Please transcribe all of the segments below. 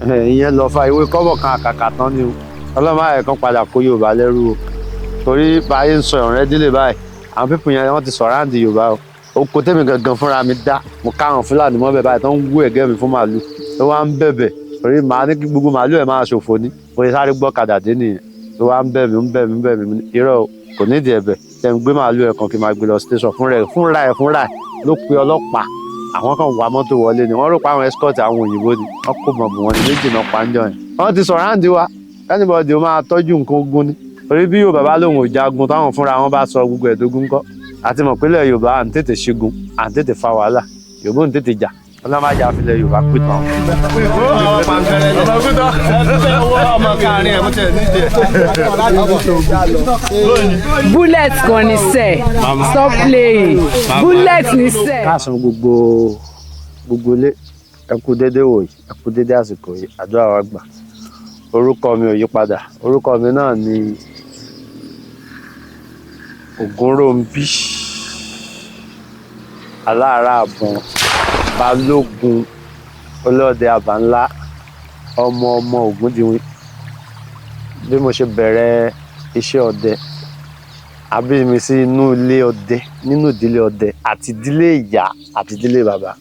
Ìyẹn lọ fa ìwé kọ́bọ̀ kan àkàkà tán ni o. Ọlọ́mọ àyẹ̀ kan padà kó Yorùbá lẹ́rú o, torí báyé ń sọ ọ̀rẹ́ délé báyìí, àwọn pípù yẹn wọ́n ti sọ̀ráǹdì Yorùbá o. Oko tèmi gangan fúnra mi dá, mo káwọn Fúlàní mọ́ bẹ̀ báyìí tó ń wú ẹ̀gẹ́ mi fún màálù, tó wá ń bẹ̀bẹ̀ torí màá ní kí gbogbo màálù ẹ̀ máa ṣòfò ní. Mo ṣe sáré gbọ́ kadà dé nìyẹn, tó wá ń bẹ̀ mí, ń bẹ̀ mí, ń bẹ̀ mí. Irọ́ o, kò nídìí ẹ̀bẹ̀, tẹ̀ ń gbé màálù ẹ̀ kan kí n máa gbé lọ station. Fúnra ẹ̀ ló pe ọlọ́pàá. Àwọn kan wà mọ́tò wọlé ni, wọ́n rò pé àwọn escort àwọn òyìnbó ni, wọ́n kó bọ̀mù wọn ní méjì náà pàǹjọ yẹn. Wọ́n ti sọ̀ráǹdì wa, anybody ó máa tọ́jú nǹkan ogun ni, torí bí Yorùbá bá lóun ò jagun, táwọn fúnra wọn bá sọ gbogbo ẹ̀dógún kọ́. Àti mọ̀ pínlẹ̀ Yorùbá à ń tètè ṣígun, à ń tètè fa wàhálà, Yorùbá ń tètè jà. Ọlọ́mọdé àfilẹ̀ Yorùbá pìtàn. Bullet kan ni sẹ, stop playing, bullet ni sẹ. Káàsán gbogbo gbogbo ilé, ẹ kú dédé wòyí, ẹ kú dédé àsìkò yìí, àdúrà wa gbà. Orúkọ mi ò yí padà, orúkọ mi náà ni Ògúnròmbí Aláàrá Àbọ̀n Balógun Ọlọ́dẹ Àbáńlá, ọmọ ọmọ Ògúndìwín. Bí mo ṣe bẹ̀rẹ̀ iṣẹ́ ọdẹ, a bí mi sí inú ilé ọdẹ, nínú ìdílé ọdẹ, àti ìdílé ìyá àti ìdílé bàbá.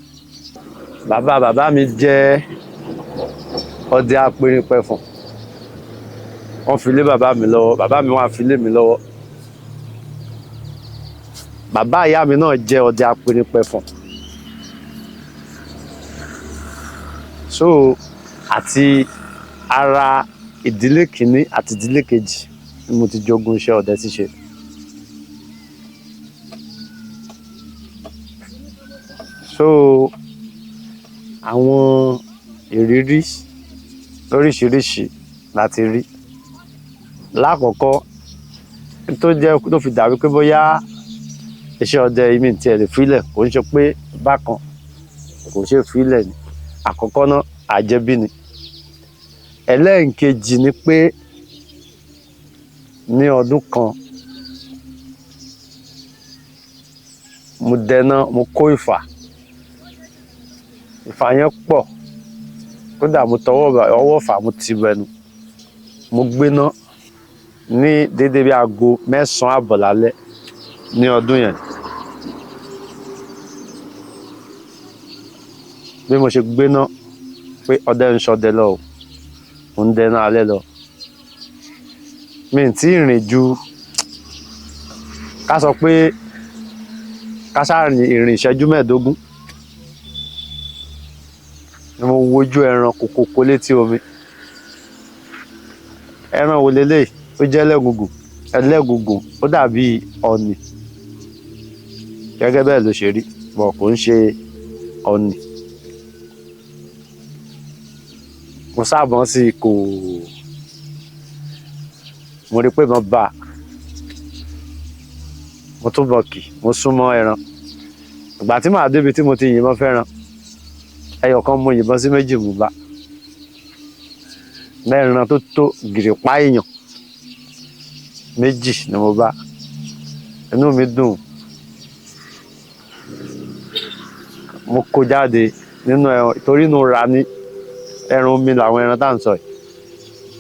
Bàbá bàbá mi jẹ́ ọdẹ apẹ̀rìnpẹ̀fọ̀n. Wọ́n fi lé bàbá mi lọ́wọ́, bàbá mi wá fi lé mi lọ́wọ́. Bàbá ìyá mi náà jẹ́ ọdẹ apẹ̀rìnpẹ̀fọ̀n. So àti ara ìdílé kìíní àti ìdílé kejì ni mo ti jogún iṣẹ́ ọdẹ ṣíṣe. So àwọn ìrírí lóríṣiríṣi láti rí. Lákọ̀ọ́kọ́ tó jẹ́ tó fi dàbí pé bóyá iṣẹ́ ọdẹ mi tiẹ̀ lè filẹ̀, kò ń ṣe pé bákan, kò ṣe filẹ̀ ni. Àkọ́kọ́ náà, àjẹbí ni. Ẹlẹ́ǹkejì ni pé ní ọdún kan mo dẹná, mo kó ìfà, ìfà yẹn pọ̀, kódà mo tọwọ́ ọwọ́ fà, mo ti bẹnu, mo gbéná ní déédéé bí aago 9:30 lálẹ́ ní ọdún yẹn. Bí mo ṣe gbéná pé ọdẹ ń ṣọdẹ lọ o, mo ń dẹná alẹ́ lọ. Mi ì tí ì rìn ju ká sọ pé ká ṣáà rìn ìrìn ìṣẹ́jú 15 ni mo wojú ẹran kòkòkò létí omi. Ẹran wo leléyìí? Ó jẹ́ ẹlẹ́gùngùn, ẹlẹ́gùngùn, ó dàbí ọ̀nì. Gẹ́gẹ́ bẹ́ẹ̀ ló ṣe rí, bọ̀ kò ń ṣe ọ̀nì. Mo sábọ̀n sí i, kò, mo rí pé mo bá a. Mo tún bọ̀ kì, mo súnmọ́ ẹran. Ìgbà tí màá débi tí mo ti yìnbọn fẹ́ràn, ẹyọ kan mo yìnbọn sí, méjì mo bá. Mẹ́rin tó tó gìrìpá èèyàn méjì ni mo bá. Inú mi dùn. Mo kó jáde nínú ẹran, torí inú ra ní ẹran omi làwọn ẹran tá à ń sọ yìí.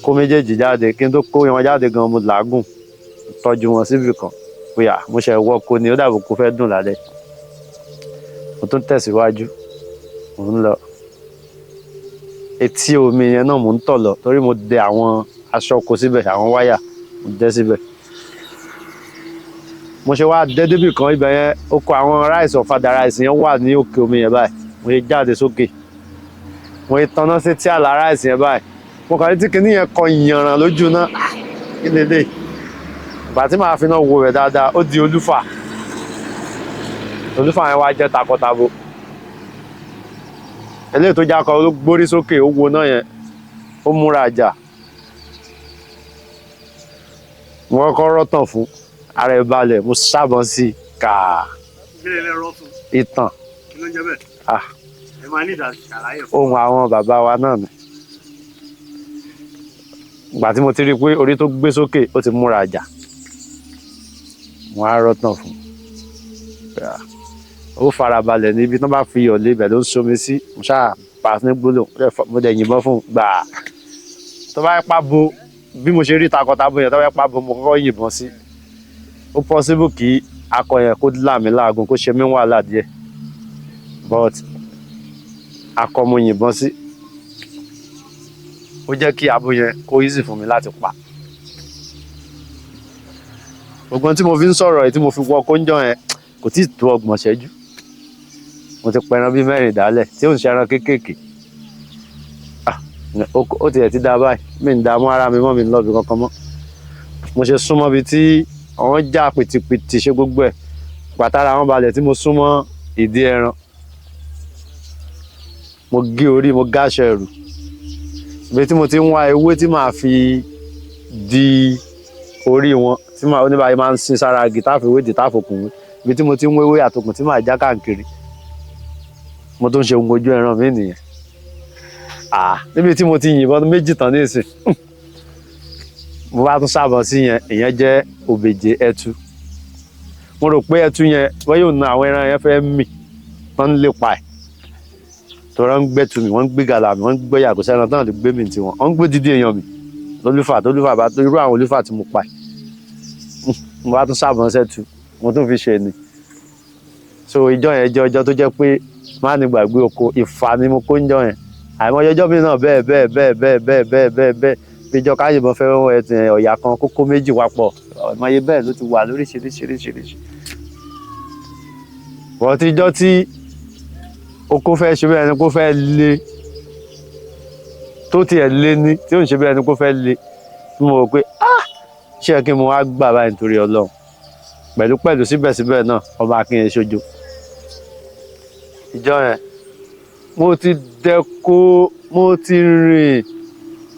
Kó méjèèjì jáde, kí n tó kó wọn jáde gan mo làágùn, tọ́jú wọn síbì kan. Bóyá mo ṣe wọ oko ni, ó dàbí kó fẹ́ dùn lálẹ́. Mo tún tẹ̀síwájú, mò ń lọ. Etí omi yẹn náà mò ń tọ̀ lọ, torí mo dẹ àwọn aṣọ oko síbẹ̀, àwọn wáyà mo dẹ síbẹ̀. Mo ṣe wá dé débì kan, ibẹ̀ yẹn ó kó àwọn ráìsì, ọ̀fadà ráìsì yẹn wà ní òkè omi yẹn báyìí. Mo ṣe jáde sókè, mo ṣe tanná sí tí àlà ráìsì yẹn báyìí. Mo kàn rí tí kinní yẹn kọ yànràn lójú náà. Kí leléyìí? Ìgbà tí màá fi náà wo rẹ̀ dáadáa, ó di olúfà. Olúfà yẹn wá jẹ́ takọtabo. Eléyìí tó jákọ ló gbórí sókè, ó wo náà yẹn, ó múra àjà. Mo kọ́kọ́ rọ́tàn fún ara ẹ̀ balẹ̀, mo sábọ̀n sí i kàá. Ìtàn. Ohun àwọn bàbá wa náà ni. Ìgbà tí mo ti rí i pé orí tó gbé sókè ó ti múra àjà, mo á rọ́tàn fún un. Ó farabalẹ̀ níbi tí wọ́n bá fi iyọ̀ lé ibẹ̀ ló ń somi sí. Mo ṣáà pa ní gbólóhùn, mo dẹ̀ yìnbọn fún un gbàá. Tó bá pa bo bí mo ṣe rí takọtabo yẹn, tó bá pa bo mo kọ́kọ́ yìnbọn sí, ó possible kí akọ yẹn kó là mí láàgùn, kó ṣe mí wàhálà díẹ̀, but akọ mo yìnbọn sí, ó jẹ́ kí abo yẹn kó easy fún mi láti pa. Gbogbo tí mo fi ń sọ̀rọ̀ yìí, tí mo fi wọ kóńjọ yẹn, kò tí ì tó 30 ṣẹ́jú, mo ti pẹran bíi 4 dálẹ̀ tí ò ń ṣẹran kéékèèké. Ó tiẹ̀ ti dá báyìí, mi ń dààmú ara mi mọ́, mi ń lọ́bi kankan mọ́. Mo ṣe súnmọ́ bíi tí àwọn já pìtìpìtì ṣe gbogbo ẹ̀ pàtàrà àwọn balẹ̀ tí mo súnmọ́ ìdí ẹran, mo gé orí, mo gáṣọ ẹrù ibi tí mo ti ń wá ewé tí màá fi di orí wọn, tí màá oníbàáyé máa ń sin sára igi táàfin ewé dì táàfòkùn wé, ibi tí mo ti ń wéwé àtòkùn tí màá já káàkiri, mo tún ṣe ohun ojú ẹran mi nìyẹn. Níbi tí mo ti yìnbọn 2 tán nísìn, mo bá tún sábọn sí yẹn, ìyẹn jẹ́ òbèjé ẹtu. Mo rò pé ẹtu yẹn wọ́n yóò na àwọn ẹran yẹn fẹ́ mì, wọ́n ń lépa ẹ̀, tọ́ra ń gbẹ́tu mi, wọ́n ń gbé gàlà mi, wọ́n ń gbé yàgò sẹ́ran tán lè gbé mi tiwọn, wọ́n ń gbé dídí èèyàn mi lólúfà tólúfà bá irú àwọn olúfà tí mo pa ẹ̀. Mo bá tún sábọn sẹ́tu, mo tún fi ṣe ni. So ìjọ yẹn jẹ́ ọjọ́ tó jẹ́ pé má ní gbàgbé oko ìfà ni mo kó ń jọ yẹn. Àìmọye ọjọ́ mi náà bẹ́ẹ̀ bẹ́ẹ̀ bẹ́ẹ̀ bẹ́ẹ̀ bẹ́ẹ̀ bẹ́ẹ̀ bẹ́ẹ̀ bẹ́ẹ̀ bíjọ káyìnbọn fẹ́ wọ́n ẹtì ọ̀yà kan kókó 2 papọ̀, àìmọye bẹ́ẹ̀ ló ti wà lóríṣiríṣiríṣiríṣi. Wọ́n ti jọ́ tí oko fẹ́ ṣe bẹ́ẹ̀ ni kó fẹ́ le, tó tiẹ̀ le ní tí ò ń ṣe bẹ́ẹ̀ ni kó fẹ́ le, tí mo rò pé ṣé kí mo wá gbà báyìí nítorí Ọlọ́run. Pẹ̀lú pẹ̀lú síbẹ̀síbẹ̀ náà ọba Akínyẹn ṣojo. Ìjọ yẹn mo ti dẹ́ko, mo ti rìn,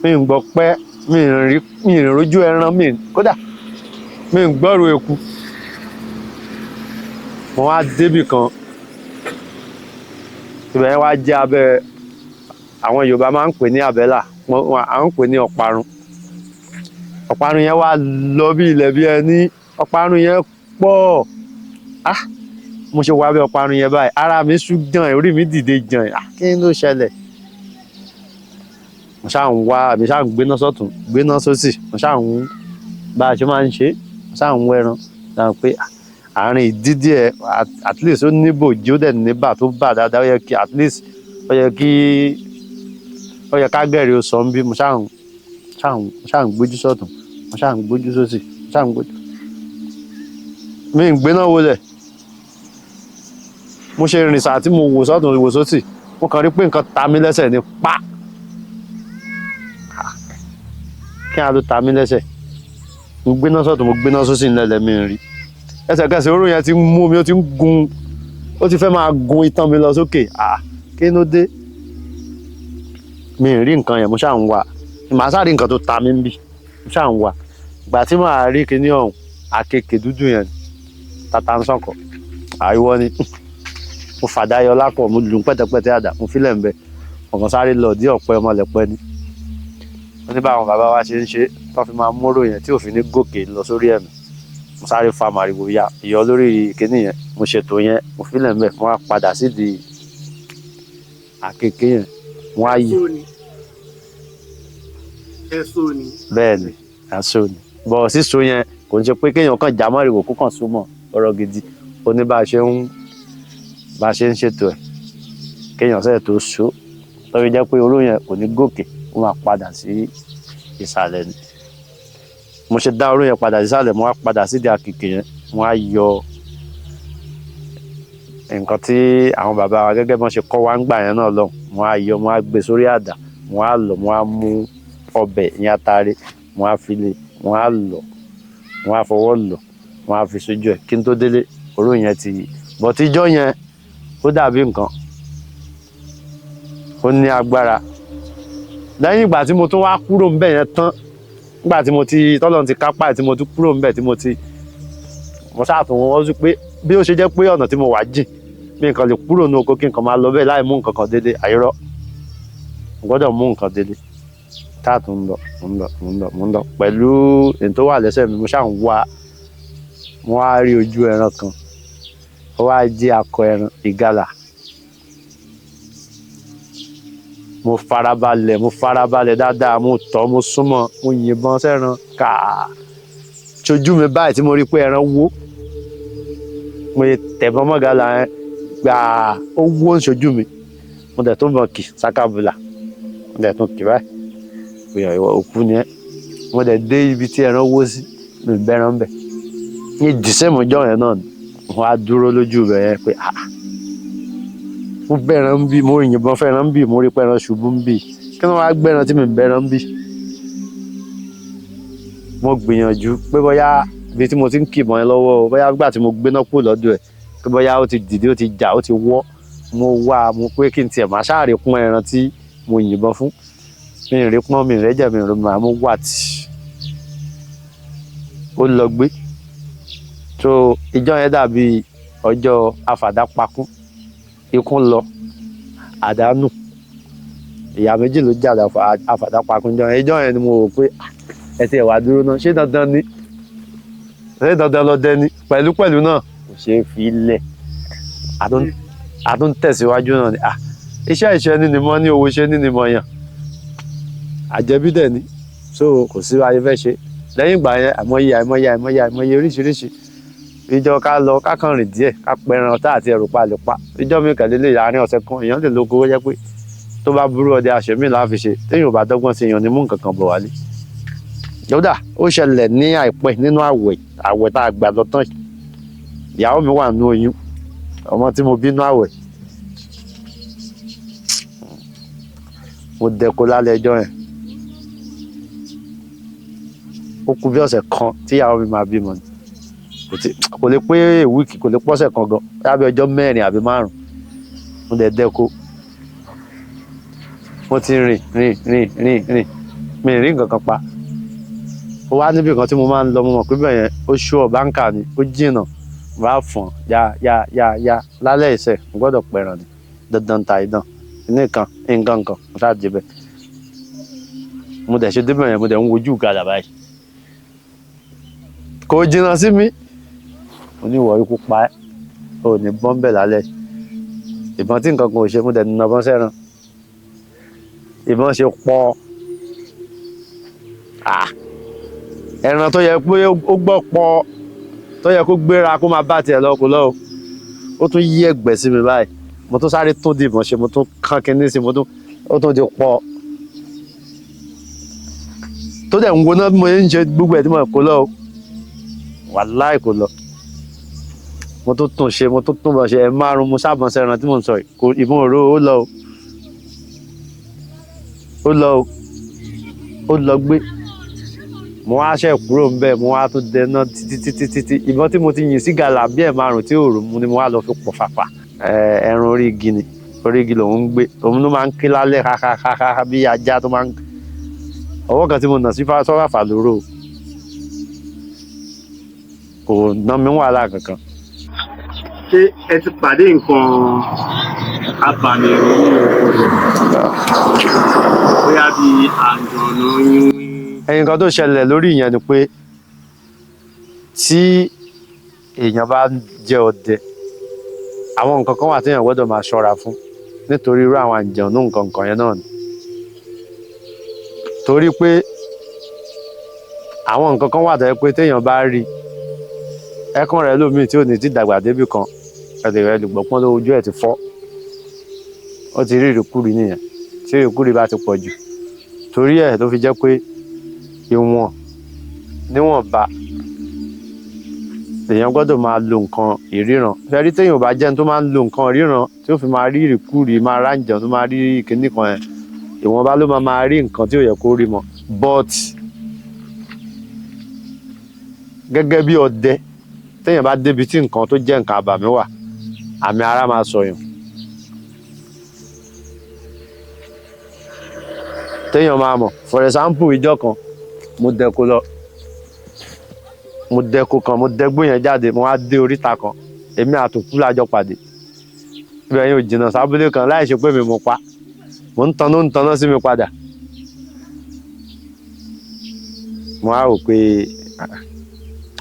mi ń gbọ́ pẹ́, mi ń rí, mi ń rojú ẹran, mi kódà mi ń gbọ́rò eku. Mo wá débì kan, ibẹ̀ yẹn wá jẹ́ abẹ́, àwọn Yorùbá máa ń pè ní àbẹ́là, à ń pè ní ọ̀parun. Ọ̀parun yẹn wá lọ bí ilẹ̀ bí ẹni, ọ̀parun yẹn pọ̀. Mo ṣe wá abẹ́ ọ̀parun yẹn báyìí, ara mi sú jàn, orí mi dìde jàn, kí ló ṣẹlẹ̀? Mo ṣáà ń wá, mi ṣáà ń gbéná sọ́tún, gbéná sósì, mo ṣáà ń bá a ṣe máa ń ṣe, mo ṣáà ń wẹran, ṣáà ń pé àárín ìdí díẹ̀, at least ó ní bòjí, ó dẹ̀ ní bà tó bà dáadáa, ó yẹ kí at least ó yẹ kí ó yẹ ká gẹ̀rẹ́ ó sọ ń bí. Mo ṣáà ń gbójú sọ́tún, mo ṣáà ń gbójú sósì, mo ṣáà ń gbójú. Mi ń gbéná wọlẹ̀. Mo ṣe rìn sáà tí mo wò sọ́tún wò sósì, mo kàn rí pé nǹkan ta mí lẹ́sẹ̀ ni pa. Kí á ló ta mí lẹ́sẹ̀? Mo gbéná sọ́tún, mo gbéná sósì ńlẹ̀ mi rí. Ẹsẹ̀kẹsẹ̀ oró yẹn ti ń mú mi, ó ti ń gun, ó ti fẹ́ máa gun itan mi lọ sókè. Kí ló dé? Mi ì rí nǹkan yẹn, mo ṣáà ń wá. Màá sáré nǹkan tó ta mí ń bì, mo ṣáà ń wá. Ìgbà tí màá rí kinní ọ̀hún, àkekèé dúdú yẹn, tata ń sànkọ̀, àìwọ́ ni. Mo fàdá yọ lápọ̀, mo lù ú pẹ́tẹpẹ́tẹ àdá, mo filẹ̀ ń bẹ. Ọ̀kan sáré lọ dí ọ̀pẹ ọmọlẹ̀pẹ́ ni. Wọ́n ní báwọn bàbá wa ṣe ń ṣe, tó fi máa mórò yẹn tí ò fi ní gòkè lọ sórí ẹ̀mí. Mo sáré fa màrìwò ya ìyọ lórí kinní yẹn, mo ṣètò yẹn, mo filẹ̀ ń bẹ, mo wá padà sídìí àkekèé yẹn, mo wá yí. Ẹ̀sọ́ ni. Bẹ́ẹ̀ ni, ẹ̀sọ́ ni. Bọ̀ sísọ yẹn kò ń ṣe pé kéèyàn kàn já mọ́rìwò kó kàn súnmọ́ ọ̀rọ̀ gidi. Ó ní bá a ṣe ń ṣètò ẹ̀, kéèyàn sẹ́ẹ̀ tó so, tó fi jẹ́ pé oró yẹn kò ní gòkè, ó máa padà sí ìsàlẹ̀ ni. Mo ṣe dá oró yẹn padà sí ìsàlẹ̀, mo wá padà sídìí àkekèé yẹn, mo wá yọ nǹkan tí àwọn bàbá wa gẹ́gẹ́ bí wọ́n ṣe kọ́ wa ń gbà yẹn náà lọ, mo wá yọ, mo wá gbé sórí àdá, mo wá lọ̀, mo wá mú ọbẹ̀ ìyẹn atare, mo wá fi lé, mo wá lọ̀, mo wá fọwọ́ lọ̀, mo wá fi sójú ẹ̀. Kí n tó délé, oró yẹn ti bọ̀ tíjọ́ yẹn ó dàbí nǹkan, ó ní agbára. Lẹ́yìn ìgbà tí mo tún wá kúrò ńbẹ̀ yẹn tán, nígbà tí mo ti tọ́lọ́run ti kápá ẹ̀ tí mo tún kúrò ńbẹ̀ tí mo ti mo ṣáà tún wọ́n sí pé bí ó ṣe jẹ́ pé ọ̀nà tí mo wà jìn, bí nǹkan lè kúrò ní oko kí nǹkan máa lọ bẹ́ẹ̀ láì mú nǹkan kan délé, àìrọ́, mo gbọ́dọ̀ mú nǹkan délé. Táà tún ń lọ, mo ń lọ, mo ń lọ, mo ń lọ pẹ̀lú èyí tó wà lẹ́sẹ̀ mi, mo ṣáà ń wá, mo wá rí ojú ẹran kan, ó wá jí akọ ẹran ìgalà. Mo farabalẹ̀, mo farabalẹ̀ dáadáa, mo tọ́, mo súnmọ́, mo yìnbọn sẹ́ran kàá sojú mi báyìí tí mo rí pé ẹran wó. Mo yẹ tẹ̀bọ́n mọ́gàlà yẹn gbàá, ó wó ń sojú mi. Mo dẹ̀ tún bọ̀ kì sákàbùlà, mo dẹ̀ tún kì báyìí, bóyá ìwọ òkú ni ẹ́. Mo dẹ̀ dé ibi tí ẹran wó sí, mi bẹ́ran bẹ̀. Ní dìsẹ́mù ọjọ́ yẹn náà ni mo á dúró lójú ibẹ̀ yẹn pé ah, mo bẹ́ran ń bí, mo yìnbọn fẹ́ran ń bí, mo rí pé ẹran ṣubú ń bí, kí ló wá gbẹ́ran tí mi bẹ́ran ń bí? Mo gbìyànjú pé bóyá ibi tí mo ti ń kìbọn yẹn lọ́wọ́ o, bóyá nígbà tí mo gbéná kúrò lọ́dọ̀ ẹ̀, pé bóyá ó ti dìde, ó ti jà, ó ti wọ́. Mo wá, mo pé kí n tiẹ̀ máa ṣáàrí pọ́n ẹran tí mo yìnbọn fún. Mi ì rí pọ́n, mi ì rẹ́jẹ̀, mi ì rí màá, mo wà tì ó lọ gbé. So ìjọ yẹn dàbí ọjọ́ afàdápakún, ikún lọ, àdánù, ìyá méjì ló jà afàdápakún ìjọ yẹn. Ìjọ yẹn ni mo rò pé ẹ ti ẹ̀ wá dúró náà, ṣé dandan ni? Ṣé dandan lọ dẹni? Pẹ̀lúpẹ̀lú náà kò ṣeé fi lẹ̀. A tún tẹ̀síwájú náà ni. Ah, iṣẹ́ ìṣẹ́ ní ni mo ní, owó iṣẹ́ ní ni mo yàn. Àjẹbí dẹ̀ ni. So kò sí ayé fẹ́ ṣe. Lẹ́yìn ìgbà yẹn, àìmọye, àìmọye, àìmọye, àìmọye oríṣiríṣi. Ìjọ ká lọ, ká kàn rìn díẹ̀, ká pẹran tá àti ẹrù pa lè pa. Ìjọ mi kàn lélẹ̀ àárín ọ̀sẹ̀ kan, èèyàn lè lóko ó jẹ́ pé tó bá burú ọdẹ aṣọ mi là á fi ṣe. Téèyàn ò bá dọ́gbọ́n sí, èèyàn ní mú nǹkan kan bọ̀ wálé. Yódà, ó ṣẹlẹ̀ ní àìpẹ́ nínú àwẹ̀, àwẹ̀ tá a gbà lọ tán yìí. Ìyàwó mi wà nínú oyún, ọmọ tí mo bí nínú àwẹ̀. Mo dẹko lálẹ́ ẹjọ́ yẹn. Ó kù bí ọ̀sẹ̀ kan tí ìyàwó mi máa bímọ ni. Kò lè pé week, kò lè pọ́sẹ̀ kan gan. Bóyá bí ọjọ́ mẹ́rin àbí márùn-ún. Mo dẹ̀ dẹko. Mo ti rìn, rìn, rìn, rìn, rìn. Mi ì rí nǹkan kan pa. Ó wá níbi kan tí mo máa ń lọ, mo mọ̀ pé bẹ́ẹ̀ yẹn ó sure báńkà ni, ó jìnnà. Mo bá fọ̀n ya ya ya ya lálẹ́ ìṣẹ̀, mo gbọ́dọ̀ pẹran ni. Dandan ta idán. Kíní kan, nǹkan kan, mo ṣáà dé bẹ̀. Mo dẹ̀ ṣe dé bẹ̀ yẹn, mo dẹ̀ ń wojú ìgalà báyìí. Kò jìnnà sí mi. Mo ní ìwọ ikú pa ẹ́. O ò ní bọ́ ń bẹ̀ lálẹ́. Ìbọn tí nǹkan kan ò ṣe, mo dẹ̀ na ìbọn sẹ́ran. Ìbọn ṣe pọ̀. Ah! Ẹran tó yẹ pé ó gbọ́ pọ̀, tó yẹ kó gbéra kó máa bá tiẹ̀ lọ, kó lọ o. Ó tún yí ẹ̀gbẹ́ sí mi báyìí. Mo tún sáré tún di ìbọn ṣe, mo tún kán kinní sí, mo tún, ó tún di pọ̀. Tó dẹ̀ ń wo náà bí mo ṣe ń ṣe gbogbo ẹ̀ tí mo kó lọ o. Wàláì kò lọ. Mo tún tún ṣe, mo tún tún bọ̀ ṣe, ẹ̀ márùn-ún mo sábọn sẹ́ran tí mò ń sọ yìí. Kò, ìbọn òró ó lọ o. Ó lọ o. Ó lọ gbé. Mo wá ṣẹ̀ kúrò ńbẹ̀, mo wá tún dẹná títí títí títí. Ìbọn tí mo ti yìn sí gàlà bí ẹ̀ márùn-ún tí òòrùn mú ni mo wá lọ fi pọ̀ fàfà. Ẹran orí igi ni, orí igi lòun ń gbé. Òun ló máa ń ké lálẹ́ ha ha ha ha bí ajá tó máa ń. Ọwọ́ kan tí mo nà sí sọ́fàfà lóró. Kò ná mi wàhálà kankan. Ṣé ẹ ti pàdé nǹkan abàmì nínú oko rẹ̀? Bóyá bí àǹjọ̀nú, yínwín. Ẹ̀yin kan tó ṣẹlẹ̀ lórí ìyẹn ni pé tí èèyàn bá jẹ́ ọdẹ, àwọn nǹkan kan wà tí èèyàn gbọ́dọ̀ máa ṣọ́ra fún nítorí irú àwọn àǹjọ̀nú nǹkan kan yẹn náà ni. Torí pé àwọn nǹkan kan wà tó jẹ́ pé téèyàn bá rí ẹ̀kan rẹ̀ lómi tí ò ní ti dàgbà débì kan, ẹ lè rẹ lùgbọ́ pọ́n lójú ẹ̀ ti fọ́. Ó ti rí ìrìkúri nìyẹn. Tí ìrìkúri bá ti pọ̀ jù. Torí ẹ̀ ló fi jẹ́ pé ìwọ̀n níwọ̀nba èèyàn gbọ́dọ̀ máa lo nǹkan ìríran. Ṣé rí, téèyàn ò bá jẹ́ ẹni tó máa ń lo nǹkan ìríran tí ó fi máa rí ìrìkúri, máa ráǹjọ̀nú, máa rí kinní kan yẹn, ìwọ̀nba ló máa máa rí nǹkan tí ò yẹ kó rí mọ́. But gẹ́gẹ́ bí ọdẹ, téèyàn bá débi tí nǹkan tó jẹ́ nǹkan àbàmì wà, àmì ara máa sọ̀yàn. Téèyàn máa mọ̀. For example, ìjọ́ kan, mo dẹko lọ. Mo dẹko kan, mo dẹgbó yẹn jáde, mo wá dé oríta kan. Èmi àtòkú la jọ pàdé. Ibẹ̀ yẹn ò jìnnà sábúlé kan láì ṣe pé mi mo pa. Mo ń taná, ń taná sí mi padà. Mo wá rò pé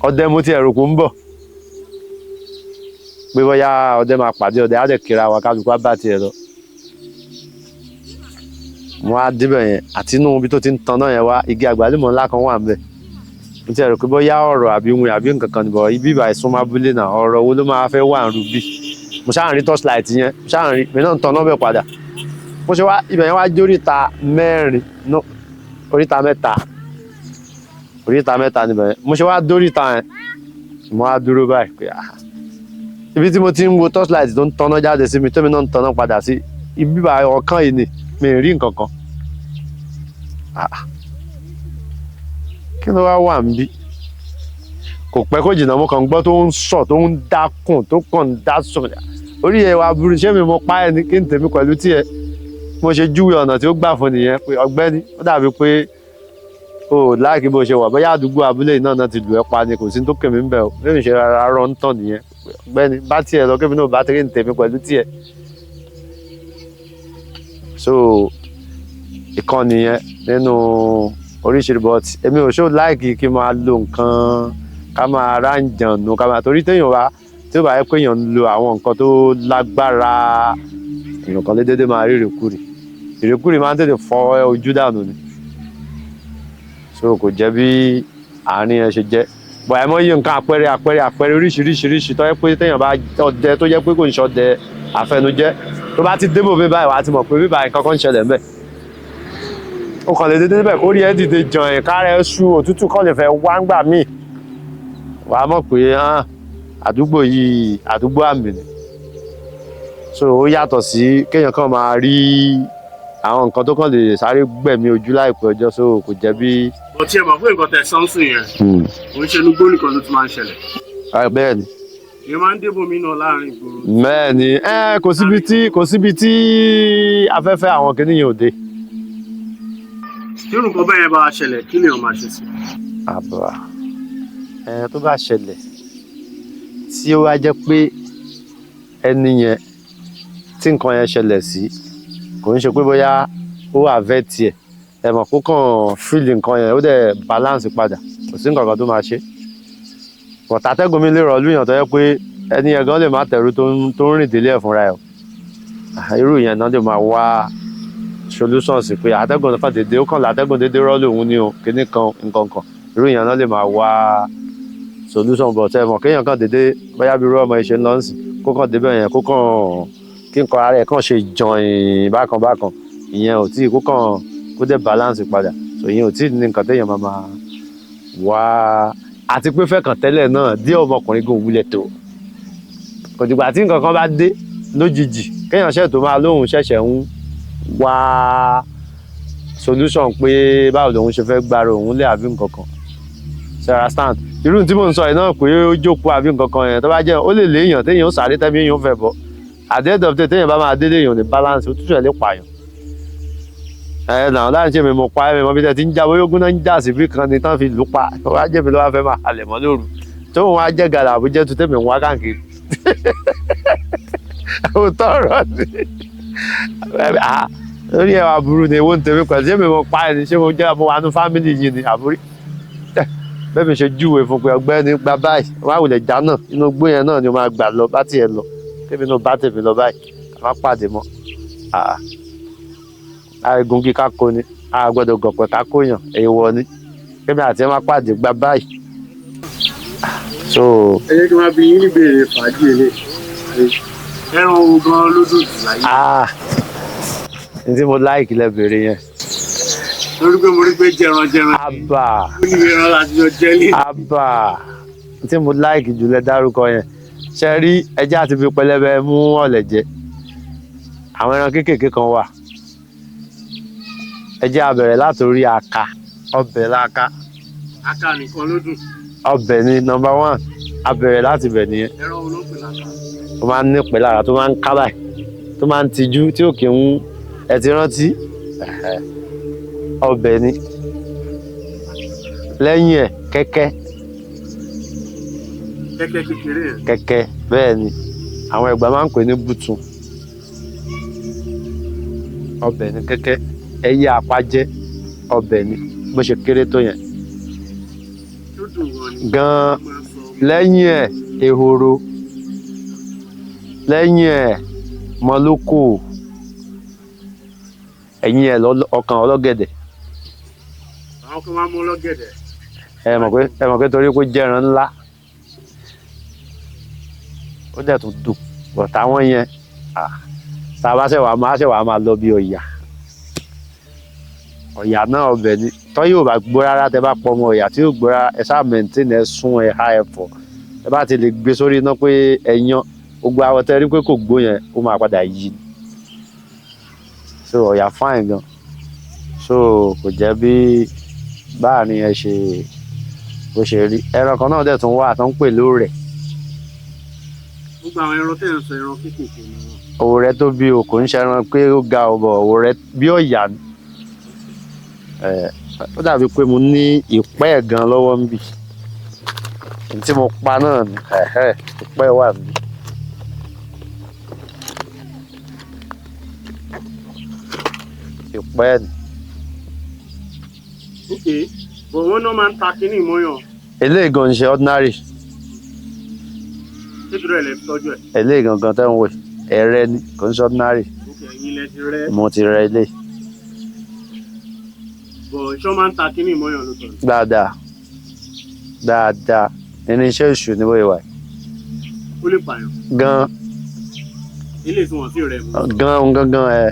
ọdẹ mo ti ẹ̀rù kò ń bọ̀. Pé bóyá ọdẹ máa pàdé ọdẹ, á dẹ̀ kíra wa, kálukú á bá tiẹ̀ lọ. Mo wá débẹ̀ yẹn, àti inú ibi tó ti ń tanná yẹn wá, igi àgbálùmọ̀ ńlá kan wà ńbẹ̀. Mo ti rò pé bóyá ọ̀rọ̀ àbí wìn àbí nǹkan kan nìbọ̀ ibi ìbà ìsúnmọ́ abúlé náà, ọ̀rọ̀ wo ló máa fẹ́ wà ń rubí. Mo ṣáà ń rí torchlight yẹn, mo ṣáà ń rí, mi náà ń tanná bẹ̀ padà. Mo ṣe wá ibẹ̀ yẹn wá jẹ́ oríta mẹ́rin, no, oríta mẹ́ta, oríta mẹ́ta níbẹ̀ yẹn. Mo ṣe wá dóríta yẹn, mo wá dúró báyìí pé ah, ibi tí mo ti ń wo torchlight tó ń tanná jáde sí mi, tómi náà ń tanná padà sí ibi bá ọ̀kan yìí ni mi ì rí nǹkan kan. Ah, kí ló wá wà níbí? Kò pẹ́ kó jìnnà, mo kàn ń gbọ́ tó ń sọ, tó ń dákùn, tó kàn ń dá sùn. Orí ẹ̀ wá burú, ṣé mi mo pa ẹ́ ni? Kí n tèmi pẹ̀lú tiẹ̀? Mo ṣe júwe ọ̀nà tí ó gbà fún nìyẹn pé ọ̀gbẹ́ni, ó dàbí pé o ò láìkí bó ṣe wà, bóyá àdúgbò abúlé náà náà ti lù ẹ́ pa ni, kò sí tó kèmí ń bẹ̀ o. Bí mi ṣe rárá rọ ń tàn nìyẹn, ọ̀gbẹ́ni bá tiẹ̀ lọ, kébì náà bá tẹ̀lé tèmi pẹ̀lú tiẹ̀. So ìkànnì yẹn nínú oríṣiríṣi, but èmi ò ṣó láìkí kí n máa lo nǹkan ká máa ráǹjànù ká máa, torí téèyàn bá tí ó bá yẹ pé èèyàn ń lo àwọn nǹkan tó lágbára, èèyàn kan lè dédé máa rí ìrìkúrì. Ìrìkúrì máa ń tètè fọ́ ojú dànù ni. So kò jẹ́ bí àárín yẹn ṣe jẹ́. But àìmọye nǹkan àpẹẹrẹ àpẹẹrẹ àpẹẹrẹ oríṣiríṣiríṣi tó yẹ pé téèyàn bá ọdẹ tó jẹ́ pé kò ń ṣọdẹ àfẹnujẹ, tó bá ti débò mi báyìí, wàá ti mọ̀ pé bíbá nǹkan kan ń ṣẹlẹ̀ ńbẹ̀. Ó kàn lè dédé níbẹ̀ kó rí ẹ́ dìde jàn ẹ̀ ká rẹ̀ ṣu, òtútù kàn lè fẹ́ wá ń gbà míì. Wàá mọ̀ pé àdúgbò yìí àdúgbò àmì ni. So ó yàtọ̀ sí kéèyàn kàn máa rí àwọn nǹkan tó kàn lè sáré gbẹ̀mí ojú láìpẹ́ ọjọ́. So kò jẹ́ bí. But ẹ mọ̀ pé nǹkan tẹ̀ sọ́nsìn yẹn, kò ń ṣe inú igbó nìkan ló ti máa ń ṣẹlẹ̀. Bẹ́ẹ̀ ni. Èèyàn máa ń débò mí náà láàrin ìgboro. Bẹ́ẹ̀ ni, kò síbi tí afẹ́fẹ́ àwọn kinní yẹn ò dé. Tí irú nǹkan bẹ́ẹ̀ yẹn bá ṣẹlẹ̀, kí lèèyàn máa ṣe sí? Àbá ẹ tó bá ṣẹlẹ̀, tí ó wá jẹ́ pé ẹni yẹn tí nǹkan yẹn ṣẹlẹ̀ sí, kò ń ṣe pé bóyá ó avert ẹ̀, ẹ mọ̀ kó kàn feel nǹkan yẹn, ó dẹ̀ balance padà, kò sí nǹkan kan tó máa ṣe. But atẹ́gùn mi lè rọ̀ lúyàn tó yẹ pé ẹni yẹn gan lè má tẹ̀rù tó ń rìn délé ẹ̀ fúnra ẹ̀ o. Irú yẹn náà lè máa wá solution sí pé atẹ́gùn kan dédé, ó kàn látẹ́gùn dédé rọ́ lòun ní o, kíní kan nǹkan kan, irú yẹn náà lè máa wá solution. But ẹ mọ̀ kéèyàn kàn dédé, bóyá bí irú ọmọ yìí ṣe ń lọ sí, kó kàn débẹ̀ yẹn, kó kàn kí nǹkan ara ẹ̀ kàn ṣe jọ̀ìn bákan bákan, ìyẹn ò tí kó kàn kó dẹ̀ balance padà. So ìyẹn ò tí ní nǹkan téèyàn máa máa wá. Àti pé fẹ́kàn tẹ́lẹ̀ náà díẹ̀, ọmọkùnrin kò wulẹ̀ tó, kò dìgbà tí nǹkan kan bá dé lójijì kéèyàn ṣẹ̀ tó máa lóhùn ṣẹ̀ṣẹ̀ ń wá solution pé báwo lòun ṣe fẹ́ gbára òun lé àbí nǹkan kan. Ṣe understand? Irú tí mò ń sọ yìí náà pé ó jókòó àbí nǹkan kan yẹn, tó bá jẹ́ ó lè léèyàn téèyàn ó sáré tẹ́bí èèyàn ó fẹ́ bọ́, at the end of the day, téèyàn bá máa délé, èèyàn ní balance, òtútù ẹ̀ lè pààyàn. Ẹ nà láti ṣe mi mo pa ẹ, mi mọ bí tẹ ti ń já, bóyá ogun náà ń jà síbí kan ni tán fi lù pa wá, jẹ́ mi ló wá fẹ́ máa halẹ̀ mọ́ lóru tó wọn á jẹ́ gàlà àbújẹ́ tó tẹ̀mí ń wá káàkiri. Òótọ́ ọ̀rọ̀ ni lórí ẹ̀ wá burú ni. Ewo ń tẹ̀mí pẹ̀lú ṣé mi mo pa ẹ ni? Ṣé mo jẹ́ mo wà nú family yìí ni àbúrí? Bẹ́ẹ̀ mi ṣe júwe fún pé ọgbẹ́ni gba báyìí, wọ́n á wulẹ̀ já náà, inú igbó yẹn náà ni ó máa gbà lọ, bá tiẹ̀ lọ, tèmi náà bá tèmi lọ báyìí, ká má pàdé mọ́. Àìgùn kí ká kó ni a gbọ́dọ̀ gọ̀pẹ̀ ká kóyàn, èèwọ̀ ni kémi àti ẹ má pàdé, gba báyìí. So. Ẹ jẹ́ kí n máa bi yín níbèrè fàájì ilé. Ẹran wo gan ló dùn jù láyé? Ah, ní tí mo like lẹ bèrè yẹn. Lórí pé mo rí pé jẹran jẹran. Àbà. Ó ní ẹran láti jọ jẹ lé. Àbà, tí mo like jù lẹ dárúkọ yẹn. Ṣe rí ẹjẹ àti fi pẹlẹbẹ mú ọ̀lẹ̀ jẹ, àwọn ẹran kéékèèké kan wà. Ẹjẹ á bẹ̀rẹ̀ látòrí aka, ọbẹ̀ láka. Aka nìkan ló dùn? Ọbẹ̀ ni number one, a bẹ̀rẹ̀ láti bẹ̀ nìyẹn. Ẹran wo ló ń pè láka? Tó máa ń nípẹ́ lára, tó máa ń ká báyìí, tó máa ń tijú, tí ò kí ń ẹ ti rántí. Ọbẹ̀ ni. Lẹ́yìn ẹ̀, kẹ́kẹ́. Kẹ́kẹ́ kékeré yẹn? Kẹ́kẹ́, bẹ́ẹ̀ ni. Àwọn Ẹ̀gbá máa ń pè ní bùtùn. Ọbẹ̀ ni kẹ́kẹ́. Ẹyẹ àpajẹ, ọbẹ̀ ni, bó ṣe kéré tó yẹn. Tó dùn gan ni. Gan-an. Máa ń sọ. Lẹ́yìn ẹ̀, ehoro. Lẹ́yìn ẹ̀, mọlókò. Ẹ̀yìn ẹ̀ ọkàn ọlọ́gẹ̀dẹ̀. Àwọn kan máa ń mú ọlọ́gẹ̀dẹ̀. Ẹ mọ̀ pé torí pé jẹ́ran ńlá, ó dẹ̀ tún dùn, but àwọn yẹn, tá a bá ṣẹ̀ wá máa lọ bí ọ̀yà. Ọ̀yà náà, ọbẹ̀ ni. Tọ́ yóò bá gbó rárá, tẹ bá pọ̀ ọmọ ọ̀yà tí yóò gbó rárá, ẹ sáà maintain, ẹ sún, ẹ há, ẹ fọ̀, ẹ bá ti lè gbé sórí iná pé ẹ yan, gbogbo àwọn tẹ rí pé kò gbó yẹn, ó máa padà yí ni. So ọ̀yà fine gan. So kò jẹ́ bí báàrin ẹ ṣe bó ṣe rí. Ẹran kan náà dẹ̀ tún wà tó ń pè lóòrẹ̀. Gbogbo àwọn ẹran tẹ̀ ń sọ, ẹran kéékèèké ni wọ́n. Òwò tó bí o kò ń ṣẹran pé ó ga ọ̀bọ̀, òwò rẹ bí ọ̀yà ni. Ó dàbí pé mo ní ìpẹ́ ẹ̀ gan lọ́wọ́ ń bì tí mo pa náà ni. Ìpẹ́ wà níbí. Ìpẹ́ ni. Ok, but wọ́n náà máa ń ta kínní ìmọ̀yàn. Eléyìí gan ń ṣe ordinary. Nítorí ẹ̀ lè fi tọ́jú ẹ̀. Eléyìí gangan tẹ́ ń wò yìí, ẹ̀rẹ́ ni, kò ń ṣe ordinary. Ok, ẹ̀yin lẹ ti rẹ́. Mo ti rẹ eléyìí. But ṣọ́ máa ń ta kínní ìmọ̀yàn ló tọ̀ ni? Dáadáa dáadáa, irinṣẹ́ èṣù ni bóyá wà yìí. Ó lè pààyàn? Gan. Ilé tí wọ́n sì rẹ̀ mú. Gan gangan ẹ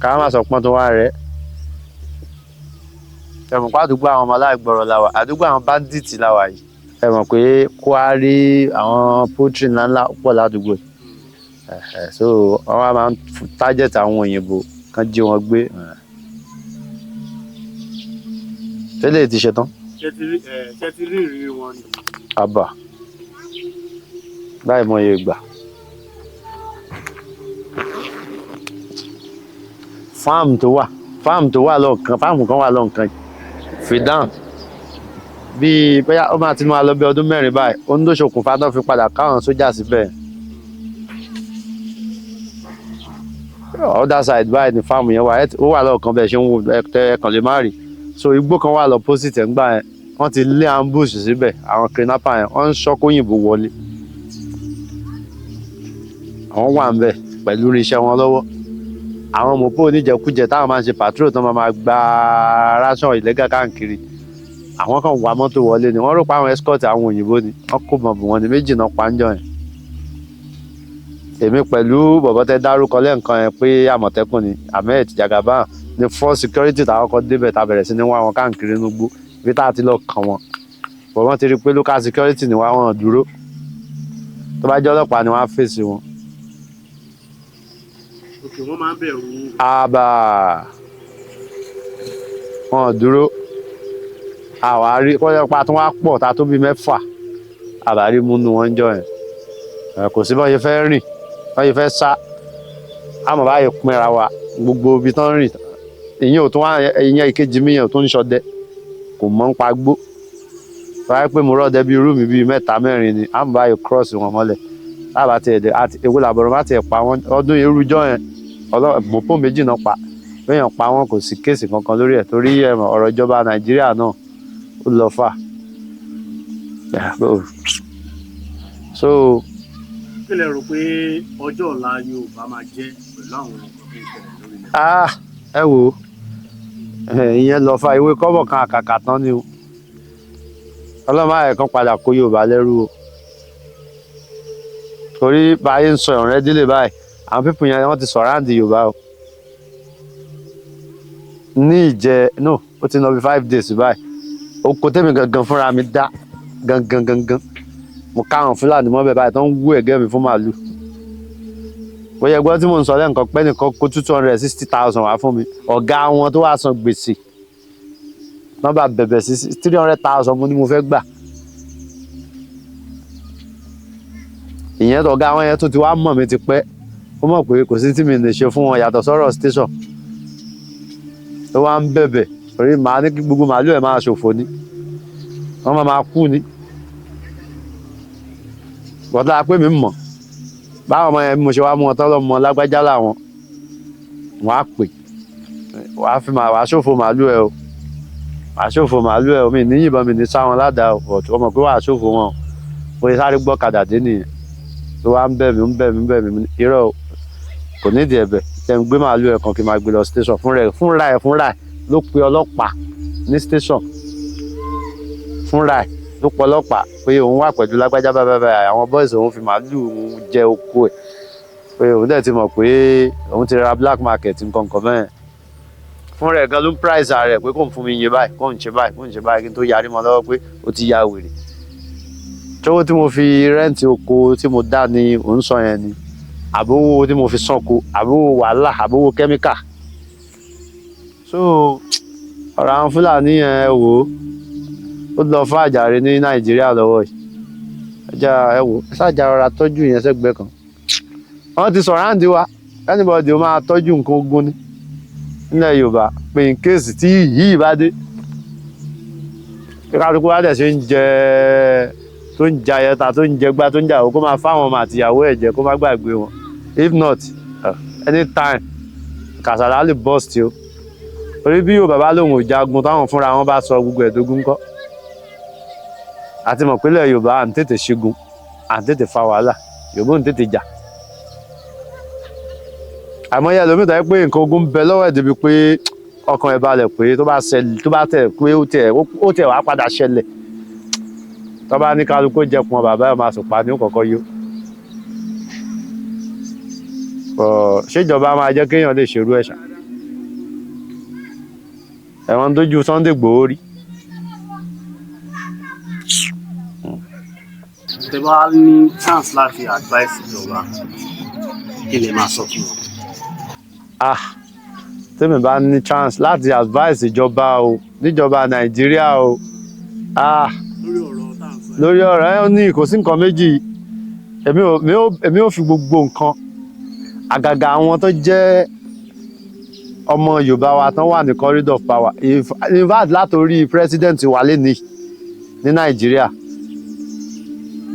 ká má sọ pọ́n tó wá rẹ. Ẹ mọ̀ pé àdúgbò àwọn ọmọ aláìgbọràn la wà, àdúgbò àwọn bandits la wà yìí. Ẹ mọ̀ pé kwari, àwọn poultry ńláńlá pọ̀ ládùúgbò yìí. So wọ́n wá máa ń target àwọn òyìnbó kan jí wọn gbé. Tẹ́lẹ̀ ti ṣe tán. Ṣé ti rí ìrírí wọn ni? Àbà láì mọye ìgbà. Farm tó wà lọ́ọ̀kan, farm kan wà lọ́ọ̀kan Fidan, bíi bóyá ó máa ti máa lọ bí ọdún 4 báyìí, ó ń ló ṣokùnfà tó fi padà káwọn sójà síbẹ̀. Other side báyìí ni farm yẹn wà. Ó wà lọ́ọ̀kan bẹ́ẹ̀ ṣe ń wo ẹ kàn lè má rí. So igbó kan wà l'opposite ẹ̀ ń gbà yẹn, wọ́n ti lé ambush síbẹ̀. Àwọn kidnapper yẹn, wọ́n ń ṣọ́ kóyìnbó wọlé. Àwọn wà ń bẹ̀ pẹ̀lú irinṣẹ́ wọn lọ́wọ́. Àwọn mọ̀pó oníjẹkújẹ táwọn máa ń ṣe patrol tó máa gba ration illegal káàkiri, àwọn kan wà mọ́tò wọlé ni. Wọ́n rò pé àwọn escort àwọn òyìnbó ni. Wọ́n kó bọ̀m̀bù wọn ní méjì náà pa ń jọ yẹn. Èmi pẹ̀lú bọ̀bọ̀ tẹ dárúkọ lẹ́ǹkan yẹn pé Àmọ̀tẹ́kùn ni, Ahmed Jagaban, ní first security táwọn kọ́ débẹ̀, tá a bẹ̀rẹ̀ sí ní wá wọn káàkiri inú igbó ibi tá a ti lọ kàn wọ́n bọ̀. Wọ́n ti rí i pé local security ni wá, wọn dúró. Tó bá jẹ́ ọlọ́pàá ni wọ́n á fèsì wọn. Ok, wọ́n máa ń bẹ̀rù yín. Àbà wọn dúró, àwárí kọ́jọ́ pa tó wá pọ̀ tá tó bí mẹ́fà, àbárí múnú wọn jọ yẹn. Kò sí bọ́n ṣe fẹ́ rìn, bọ́n ṣe fẹ́ sá, àmọ́ báyìí pinra wa gbogbo ibi tán rìn. Ìyẹn ò tún wá, ìyẹn ìkejì mi yẹn ò tún ń ṣọdẹ, kò mọ̀ ń pa gbó. Báyìí pé mo rọ́ọ̀dẹ bíi irú mi bíi mẹ́ta mẹ́rin ni, àmọ́ báyìí cross wọn mọ́lẹ̀ lábàá tiẹ̀ dé àti ewu làbọ̀rọ̀ má tiẹ̀ pa wọ́n. Ọdún irújọ́ yẹn, mọ̀pọ̀ méjì náà pa béèyàn pa wọ́n, kò sí case kankan lórí ẹ̀, torí ẹ̀ mọ̀, ọ̀rọ̀ ìjọba Nàìjíríà náà ó lọ fà. So Kí lẹ rò pé ọjọ́ ọ̀la Yorùbá máa jẹ́ pẹ̀lú àwọn nǹkan tó ń ṣẹlẹ̀ lórí ilẹ̀? Ah, ẹ wo, ìyẹn lọ fa ìwé kọ́bọ̀ kan àkàkà tán ni o. Ọlọ́mọ àyẹ̀ kan padà kó Yorùbá lẹ́rú o, torí báyìí ń sọ ìrànlẹ́ délé báyìí, àwọn people yẹn, wọ́n ti surround Yorùbá o. Ní ìjẹ no, ó ti lọ bí 5 days báyìí, oko tèmi gangan fúnra mi dá gangan gangan, mo káwọn Fúlàní mọ́ bẹ́ẹ̀ báyìí tó ń wú ẹ̀gẹ́ mi fún màálù. Bóyá ẹgbọ́n tí mò ń sọ lẹ́ǹkan pẹ́ nìkan kó 260,000 wá fún mi, ọ̀gá wọn tó wá san gbèsè nọ́mbà bẹ̀bẹ̀ sí 300,000, mo ní mo fẹ́ gbà. Ìyẹn ọ̀gá wọn yẹn tó ti wá mọ̀ mi ti pẹ́, ó mọ̀ pé kò sí tí mi lè ṣe fún wọn yàtọ̀ sọ́rọ̀ station tó wá ń bẹ̀bẹ̀, torí màá ní kí gbogbo màálù ẹ̀ máa ṣòfò ni, wọ́n máa máa kú ni. Bọ́dá pé mi mọ̀ báwọn ọmọ yẹn, bí mo ṣe wá mú wọn tán lọ́mọ lágbájá làwọn, wọ́n á pè wàá fi wàá ṣòfò màálù ẹ o, wàá ṣòfò màálù ẹ o. Mi ní yìnbọn, mi ní sá wọn ládàá o, but ọmọ pé wàá ṣòfò wọn o. Mo ṣe sáré gbọ́kadà dé nìyẹn, tó wá ń bẹ̀ mí, ń bẹ̀ mí, ń bẹ̀ mí. Irọ́ o, kò nídìí ẹ̀bẹ̀. Jẹ́ n gbé màálù ẹ̀ kan kí n máa gbé lọ station fúnra ẹ̀, fúnra ẹ̀, fúnra ẹ̀ ló pe ọlọ́pàá ní station. Fúnra ẹ̀ ló pe ọlọ́pàá pé òun wà pẹ̀lú lágbájá báyìí báyìí, àwọn boys òun fi màálù òun jẹ oko ẹ̀, pé òun dẹ̀ ti mọ̀ pé òun ti ra black market nǹkan kan bẹ́ẹ̀. Fúnra ẹ̀ gan ló ń price ara ẹ̀ pé kóun fún mi iye báyìí, kóun ṣe báyìí, kóun ṣe báyìí, kí n tó yarí mọ́ lọ́wọ́ pé ó ti ya wèrè. Tówó tí mo fi rent oko tí mo dá ni òun sọ yẹn ni, àbówó tí mo fi sanko, àbówó wàhálà, àbówó kẹ́míkà? So ọ̀rọ̀ àwọn Fúlàní yẹn, ẹ wò ó, ó lọ fún àjàre ní Nàìjíríà lọ́wọ́ yìí. Ẹja ẹ wò ó, ẹ ṣáàjà rọra tọ́jú yẹn sẹ́gbẹ̀ẹ́ kan. Wọ́n ti surround wa. Anybody ó máa tọ́jú nǹkan ogun ní nílẹ̀ Yorùbá pé in case tí yìí bá dé, kí kálukú wá dẹ̀ ṣe ń jẹ, tó ń jẹ ayẹta, tó ń jẹ gbá, tó ń jà, kó máa fáwọn ọmọ àtìyàwó ẹ̀ jẹ, kó má gbàgbé wọn. If not, anytime kàsàlà lè burst o. Torí bí Yorùbá bá lóun ò jagun, táwọn fúnra wọn bá sọ gbogbo ẹ̀dógún kọ́ àti mọ̀ pínlẹ̀ Yorùbá, à ń tètè ṣígun, à ń tètè fa wàhálà, Yorùbá ò ń tètè jà. Àmọ́ yẹ lómi tó yẹ pé nǹkan ogun ń bẹ lọ́wọ́ ẹ̀ débi pé ọkàn ẹ̀ balẹ̀ pé tó bá ṣẹlẹ̀, tó bá tẹ̀ pé ó tẹ̀ wá padà ṣẹlẹ̀, tó bá ní kálukú jẹpọn, bàbá ẹ̀ máa sùn pa ní ó kọ̀kọ́ yó. Ṣèjọba máa jẹ́ kéèyàn lè ṣerú ẹ̀ ṣá? Ẹ̀wọ̀n tójú Sunday Igboho rí. Tẹ bá ní chance láti advice ìjọba, kí lè máa sọ fún wọn? Ah, tèmi bá ní chance láti advice ìjọba o, níjọba Nàìjíríà o, ah, Lórí ọ̀rọ̀ tá à ń sọ yìí. Lórí ọ̀rọ̀ ẹ ní, kò sí nǹkan méjì. Èmi ò fi gbogbo nǹkan, àgàgà àwọn tó jẹ́ ọmọ Yorùbá wa tán wà ní corridor of power, in fact látòrí president wa lẹ́ni ní Nàìjíríà,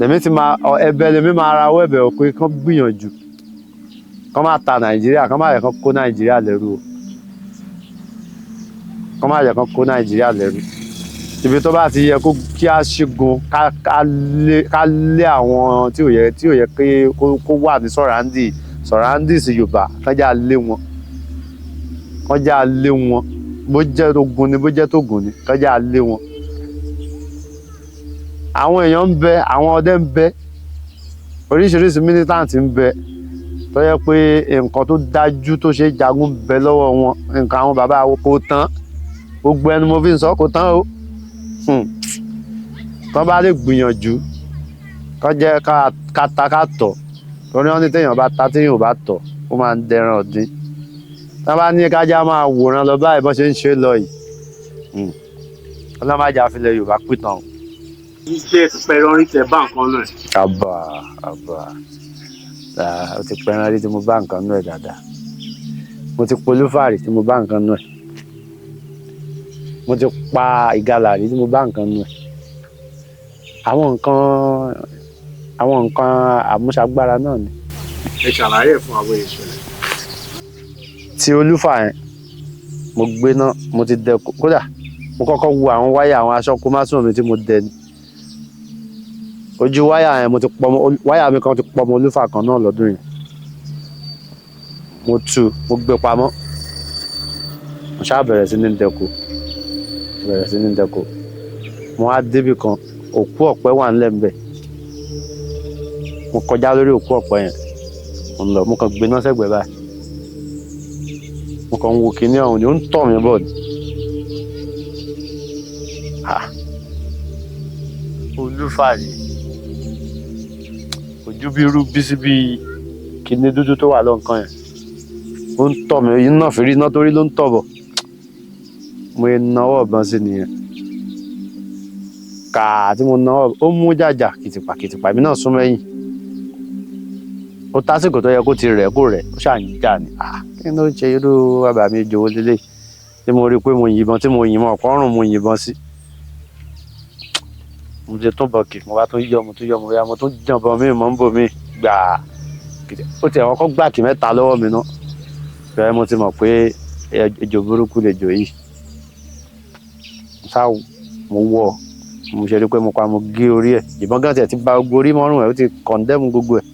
lèmi ti máa ẹ̀bẹ̀, lèmi máa rawọ́ ẹ̀bẹ̀ ò pé kán gbìyànjú kán má ta Nàìjíríà, kán má yẹ kán kó Nàìjíríà lẹ́rú o, kán má yẹ kán kó Nàìjíríà lẹ́rú. Ibi tó bá ti yẹ kó kí á ṣígun, ká lé àwọn tí ò yẹ kí kó wà ní surroundings Yorùbá, kán já lé wọn, kán já lé wọn. Bó jẹ́ ogun ni, bó jẹ́ tógun ni, kán já lé wọn. Àwọn èèyàn ń bẹ, àwọn ọdẹ ń bẹ, oríṣiríṣi militant ń bẹ tó yẹ pé nǹkan tó dájú tó ṣe é jagun ń bẹ lọ́wọ́ wọn. Nǹkan àwọn bàbá wa kò tán, gbogbo ẹnu mo fi ń sọ, kò tán o. Tán bá lè gbìyànjú kán jẹ́ ká ta ká tọ̀, torí wọ́n ní téèyàn bá ta, téèyàn ò bá tọ̀, ó máa ń dẹran ọ̀dín. Tán bá ní kájá máa wòran lọ báyìí bọ́n ṣe ń ṣe lọ yìí, ọlọ́màjà filẹ̀ Yorùbá pìtàn o. Ṣé ti pẹ̀rọ rí tẹ bá nǹkan náà? Àbà àbà, ó ti pẹran rí tí mo bá nǹkan nú ẹ̀ dáadáa. Mo ti polúfàrí tí mo bá nǹkan nú ẹ̀. Mo ti pa ìgalà rí tí mo bá nǹkan nú ẹ̀. Àwọn nǹkan àmúṣagbára náà ni. Ẹ ṣàlàyé ẹ̀ fún àwọn ìṣẹ̀lẹ̀. Tí olúfà yẹn, mo gbé náà, mo ti dẹ. Kódà mo kọ́kọ́ wo àwọn wáyà, àwọn aṣọ kó má sùn mi tí mo dẹ ni ojú wáyà yẹn. Mo ti pọmọ wáyà mi kan, ti pọmọ olúfà kan náà lọ́dún yẹn. Mo tú, mo gbé pamọ́, mo ṣáà bẹ̀rẹ̀ sí ní dẹko, bẹ̀rẹ̀ sí ní dẹko. Mo wá débì kan, òkú ọ̀pẹ wà ńlẹ̀ ńbẹ̀. Mo kọjá lórí òkú ọ̀pẹ yẹn, mo ń lọ, mo kàn gbé náà sẹ́gbẹ̀ẹ́ báyìí, mo kàn ń wo kinní ọ̀hún ni, ó ń tọ̀ mí bọ̀ ni. Ah, olúfàrí ojú bí irú bí síbi kinní dúdú tó wà lọ́nkàn yẹn, ó ń tọ̀ mí iná fèrè iná torí ló ń tọ̀ bọ̀. Mo yẹ nawọ́ ọ̀bọ̀n sí nìyẹn kàá tí mo nawọ́, ó mú jàjà kìtìpà kìtìpà, èmi náà sún mẹ́yìn. Ó tásìkò tó yẹ kó ti rẹ̀, kó rẹ̀, ó ṣáà ń jà ní. Ah, kí ló ń ṣe irú àbàmì ìjòwò lélẹ̀ tí mo rí i pé mo yìnbọn, tí mo yìnbọn ọ̀pọ̀ mo yìnbọn sí? Mo ti tún bọ̀ kì, mo bá tún yọ, mo tún yọ, mo yá, mo tún jànbọn mí, mò ń bò mí gbà. Ó ti ẹ̀wọ̀n kọ́ gbà kí mẹ́ta lọ́wọ́ mi ná. Bẹ́ẹ̀ mo ti mọ̀ pé ejò burúkú lè jò yìí. Ṣá mo wọ̀, mo ṣe rí pé mo pa, mo gé orí ẹ̀. Ìbọn gan tiẹ̀ ti ba gbogbo orí mọ́rùn ẹ̀, ó ti condemn gbogbo ẹ̀.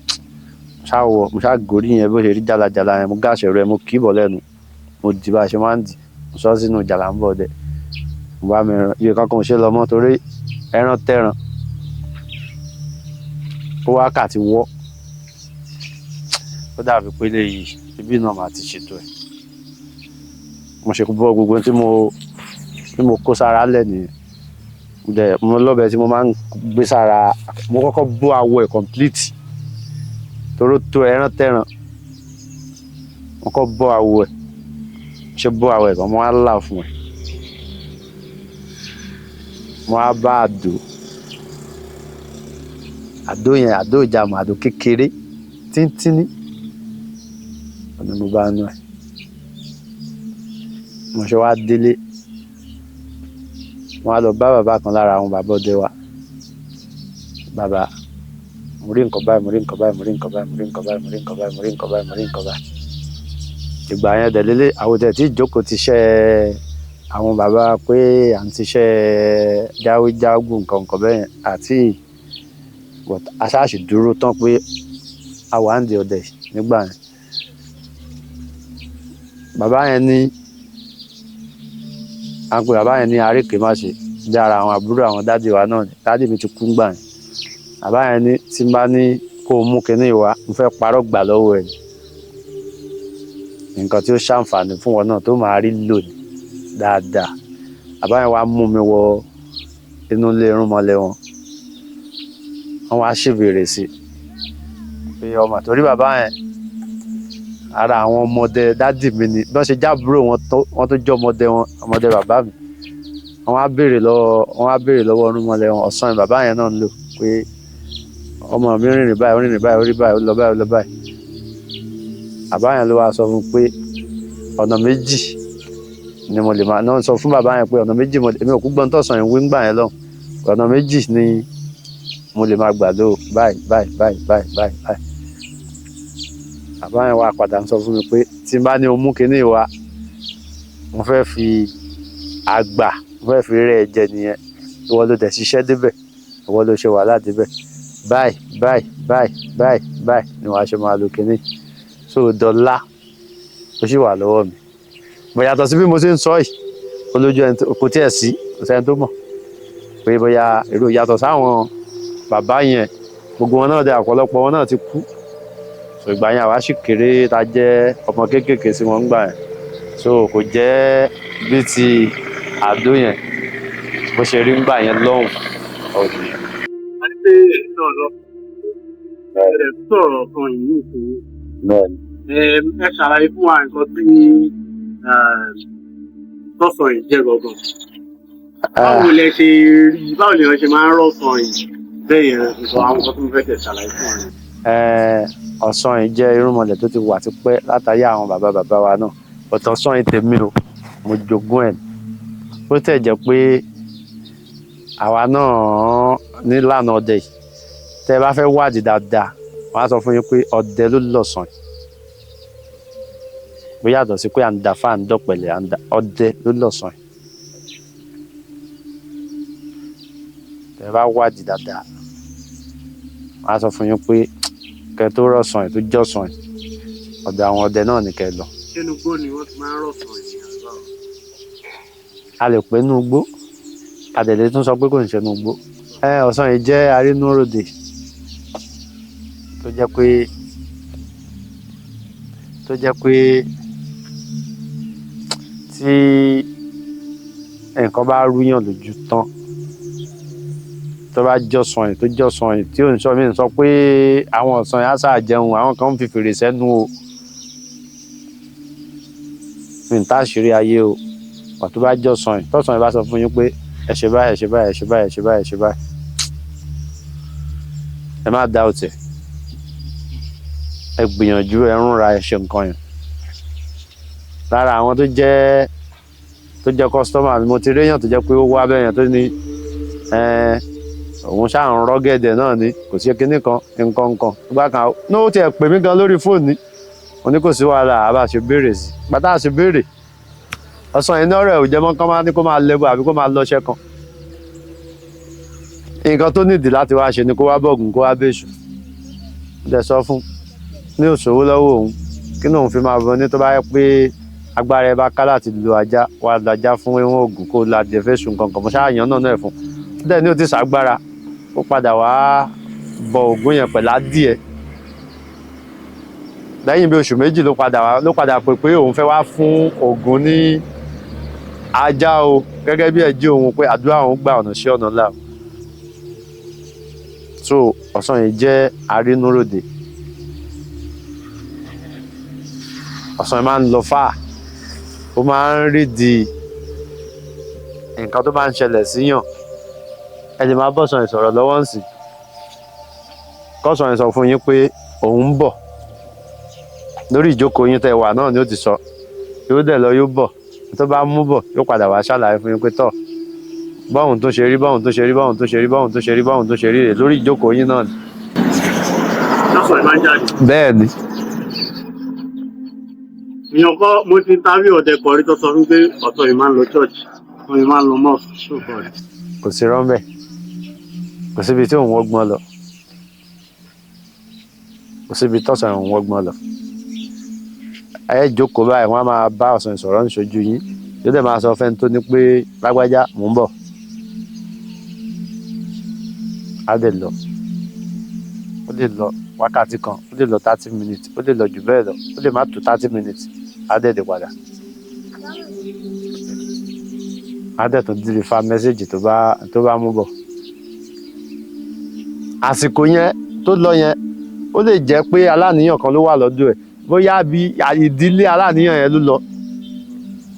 Ṣáà wọ, mo ṣáà gorí yẹn bó ṣe rí jálajàla yẹn, mo gáàsì ẹ̀rọ ẹ̀, mo kì í bọ̀ lẹ́nu, mo dì bá a ṣe máa ń dì, mo sọ sínú jàlámbọ̀ dẹ̀. Mo bá mi ràn iye kankan ò ṣe lọ mọ́ torí ẹran tẹran ó wákàtí wọ́. Ó dàbí pé léyìí ibi náà màá ti ṣètò ẹ̀. Mo ṣe bọ́ gbogbo tí mo kó sára lẹ̀ nìyẹn. Dẹ̀ mo lọ́bẹ̀ tí mo máa ń gbé sára. Mo kọ́kọ́ bó awọ ẹ̀ complete toró tó ẹran tẹran. Mo kọ́ bó awọ ẹ̀, ṣe bó awọ ẹ̀ tán, mo wá là fún ẹ̀, mo wá bá àdó, àdó yẹn, àdó ìjàmọ̀, àdó kékeré tíntínní ọ̀nà mo bá nú ẹ̀. Mo ṣe wá délé, mo wá lọ bá bàbá kan lára àwọn bàbá ọdẹ wa. Bàbá, mo rí nǹkan báyìí, mo rí nǹkan báyìí, mo rí nǹkan báyìí, mo rí nǹkan báyìí, mo rí nǹkan báyìí, mo rí nǹkan báyìí, mo rí nǹkan báyìí. Ìgbà yẹn dẹ̀ lélẹ̀, àwọn tẹ̀ tí ìjókòó ti ṣẹ́ àwọn bàbá pé à ń tiṣẹ́ jáwéjágùn, nǹkan nǹkan bẹ́ẹ̀ yẹn àti, but aṣáàṣì dúró tán pé a wà ń di ọdẹ nígbà yẹn. Bàbá yẹn ní, à ń pè bàbá yẹn ní àríkè má ṣe bí ara àwọn àbúrò àwọn daddy wa náà ni. Daddy mi ti kú ńgbà yẹn. Bàbá yẹn ní tí n bá ní kó o mú kinní wá, mo fẹ́ parọ́ gbà lọ́wọ́ ẹ̀ ni, nǹkan tí ó ṣàǹfààní fún wọn náà tó máa rí lò ní dáadáa. Bàbá yẹn wá mú mi wọ inú ilé irúnmọlẹ̀ wọn. Wọ́n wá ṣèbéèrè sí pé ọmọ, torí bàbá yẹn ara àwọn ọmọdé daddy mi ni, bí wọ́n ṣe jábúrò wọn tó, wọ́n tó jẹ́ ọmọdé wọn, ọmọdé bàbá mi. Wọ́n wá béèrè lọ́wọ́ irúnmọlẹ̀ wọn, ọ̀sán ni bàbá yẹn náà ń lò, pé ọmọ mi rìnrìn báyìí, ó rìnrìn báyìí, ó rí báyìí, ó lọ báyìí, ó lọ báyìí. Bàbá yẹn ló wá sọ fún un pé ọ̀nà méjì ni mo lè máa náà sọ fún bàbá yẹn pé ọ̀nà méjì mo, èmi ò kú gbọ́n tọ̀sán yẹn wí ńgbà yẹn lọ, ọ̀nà méjì ni mo lè máa gbà lò báyìí báyìí báyìí báyìí báyìí báyìí. Bàbá yẹn wá padà ń sọ fún mi pé tí n bá ní o mú kinní wa, mo fẹ́ fi àgbà, mo fẹ́ fi rẹ́ ẹ jẹ nìyẹn. Ìwọ ló dẹ̀ ṣiṣẹ́ débẹ̀, ìwọ ló ṣe wàhálà débẹ̀, báyìí báyìí báyìí báyìí báyìí ni wàá ṣe máa lo kinní. So dọ́là ó sì wà lọ́wọ́ mi bó yàtọ̀ sí bí mo ṣe ń sọ yìí, olójú ẹni kò tiẹ̀ sí, kò sẹ́ni tó mọ̀ pé bóyá èrò yàtọ̀ sáwọn bàbá yẹn. Gbogbo wọn náà dẹ, ọ̀pọ̀lọpọ̀ wọn náà ti kú. So ìgbà yẹn àwa sì kéré, ta jẹ́ ọmọ kéékèèké sí wọn gbà yẹn. So kò jẹ́ bí ti àdó yẹn bó ṣe rí ńgbà yẹn lọ́hùn ọ̀dùn yẹn. A ní pé èyí náà lọ ẹ sọ̀rọ̀ kan yìí nísìnyí. Bẹ́ẹ̀ni. Ẹ ṣàlàyé fún wa nǹkan tí tọ́sán yìí jẹ́ gangan. Báwo lẹ ṣe rí, báwo lè ṣe máa ń rọ̀sán yìí bẹ́ẹ̀ yẹn, nǹkan àwọn nǹkan tó ń fẹ́ kẹ́ ṣàlàyé fún wa ni. Ọ̀sán yìí jẹ́ irúnmọlẹ̀ tó ti wà tipẹ́ látàrí àwọn bàbá bàbá wa náà. Ọ̀tọ̀ ọ̀sán yìí tèmi o, mo jogún ẹ̀. Bó tẹ̀ jẹ́ pé àwa náà nílànà ọdẹ yìí, tẹ́ ẹ bá fẹ́ wádìí dáadáa, wọ́n á sọ fún yín pé ọdẹ ló lọ̀sán yìí. Bó yàtọ̀ sí pé à ń da fáà, ń dọ̀pẹ̀lẹ̀, à ń da, ọdẹ ló lọ̀sán yìí. Tẹ́ ẹ bá wádìí dáadáa, wọ́n á sọ fún yín pé kẹ́ tó rọ̀sán yìí tó jọ̀sán yìí, ọ̀dọ̀ àwọn ọdẹ náà ni kẹ́ ẹ lọ. Ṣé inú igbó ni wọ́n ti máa ń rọ̀sán yìí àbí báwo? A lè pè nínú igbó, a dẹ̀ lè tún sọ pé kò ní ṣe nínú igbó. Ọ̀sán yìí jẹ́ arínúròdè tó jẹ́ pé tí nǹkan bá rúyàn lójú tán, tó bá jọ̀sán yìí tó jọ̀sán yìí tí ò ń sọ, mí ń sọ pé àwọn ọ̀sán yìí á sáà jẹun, àwọn kan ń fi fèrè sẹ́nu o, mi ń táṣìírí ayé o. Ọ̀ tó bá jọ̀sán yìí, tọ̀sán yìí bá sọ fún yín pé ẹ ṣe báyìí, ẹ ṣe báyìí, ẹ ṣe báyìí, ẹ ṣe báyìí, ẹ ṣe báyìí, ẹ má dá òtẹ̀, ẹ gbìyànjú, ẹ rúnra, ẹ ṣe nǹkan yẹn. Lára àwọn tó jẹ́ customer mi, mo ti réyàn tó jẹ́ pé ó wá bẹ́yẹn tó ní òun ṣáà ń rọ́gẹ̀dẹ̀ náà ni, kò sí kinní kan nǹkan nǹkan ìgbà kan ní ó tiẹ̀ pè mí gan lórí fóònù ni. Mo ní kò sí wàhálà, àbá ṣe béèrè sí pátá ṣe béèrè. Ọ̀sán yìí ní ọ̀rẹ́ ò jẹ́ mọ́ kán máa ní kó máa lẹ́bù àbí kó máa lọ́ṣẹ́ kan. Nǹkan tó nídìí láti wá ṣe ni kó wá bọ̀gùn, kó wá bèṣù. Mo dẹ̀ sọ fún Ní òṣòwò lọ́wọ́ òun, kí lóun fi máa bọ ní tó bá yẹ pé agbára ẹ bá ká láti lo ajá, wàá lo ajá fún ìwọ̀n oògùn, kó la jẹ fẹsùn kankan. Mo ṣáà yàn náà fún un dẹ̀ ní ó ti ṣàgbára, ó padà wá bọ Ògún yẹn pẹ̀lú adìẹ. Lẹ́yìn bí oṣù 2 ló padà wá, ló padà pè pé òun fẹ́ wá fún Ògún ní ajá o, gẹ́gẹ́ bí ẹ̀jí òun, pé àdúrà òun gba ọ̀nà sí ọ̀nà ńlá. So ọ̀sán yìí jẹ́ arínúròde. Ọ̀sán yìí máa ń lọ fáà, ó máa ń rí di nǹkan tó máa ń ṣẹlẹ̀ síyàn. Ẹ lè máa bọ́sàn ìsọ̀rọ̀ lọ́wọ́ ǹsìn, kọ́sàn ìsọ fún yín pé òun ń bọ̀ lórí ìjókòó yín tẹ́ wà náà ni ó ti sọ, yóò dẹ̀ lọ, yóò bọ̀. Tó bá mú bọ̀, yóò padà wá ṣàlàyé fún yín pé tọ̀, báwọn tó ṣe rí, báwọn tó ṣe rí, báwọn tó ṣe rí, báwọn tó ṣe rí, báwọn tó ṣe rí rè lórí ìjókòó yín náà ni. Lọ́sàn yìí máa ń jáde. Bẹ́ẹ̀ ni. Èèyàn kọ́ mo ti tàbí ọ̀dẹ kọ̀rí tó sọ fún pé ọ̀sán yìí máa ń lọ church, ọ̀sán yìí máa ń lọ mosque, ṣùgbọ́n. Kò sí rọ́ńbẹ́, kò síbi tí òun wọ́gbọ́n lọ, kò síbi tọ́sán òun wọ́gbọ́n lọ. Ẹ jókòó báyìí, wọ́n á máa bá ọ̀sán ìsọ̀rọ̀ ń ṣojú yín, yóò dẹ̀ máa sọ fẹ́ni tó ní pé lágbájá, mò ń bọ̀. Á dẹ̀ lọ, ó lè lọ wákàtí kan, ó lè lọ 30 minutes, ó lè lọ jù bẹ́ẹ̀ lọ, ó lè má tó 30 minutes. Á dẹ̀ dé padà, á dẹ̀ tún dìlì fa message tó bá mú bọ̀. Àsìkò yẹn tó lọ yẹn, ó lè jẹ́ pé aláníyàn kan ló wà lọ́dọ̀ ẹ̀, bóyá bí ìdílé aláníyàn yẹn ló lọ,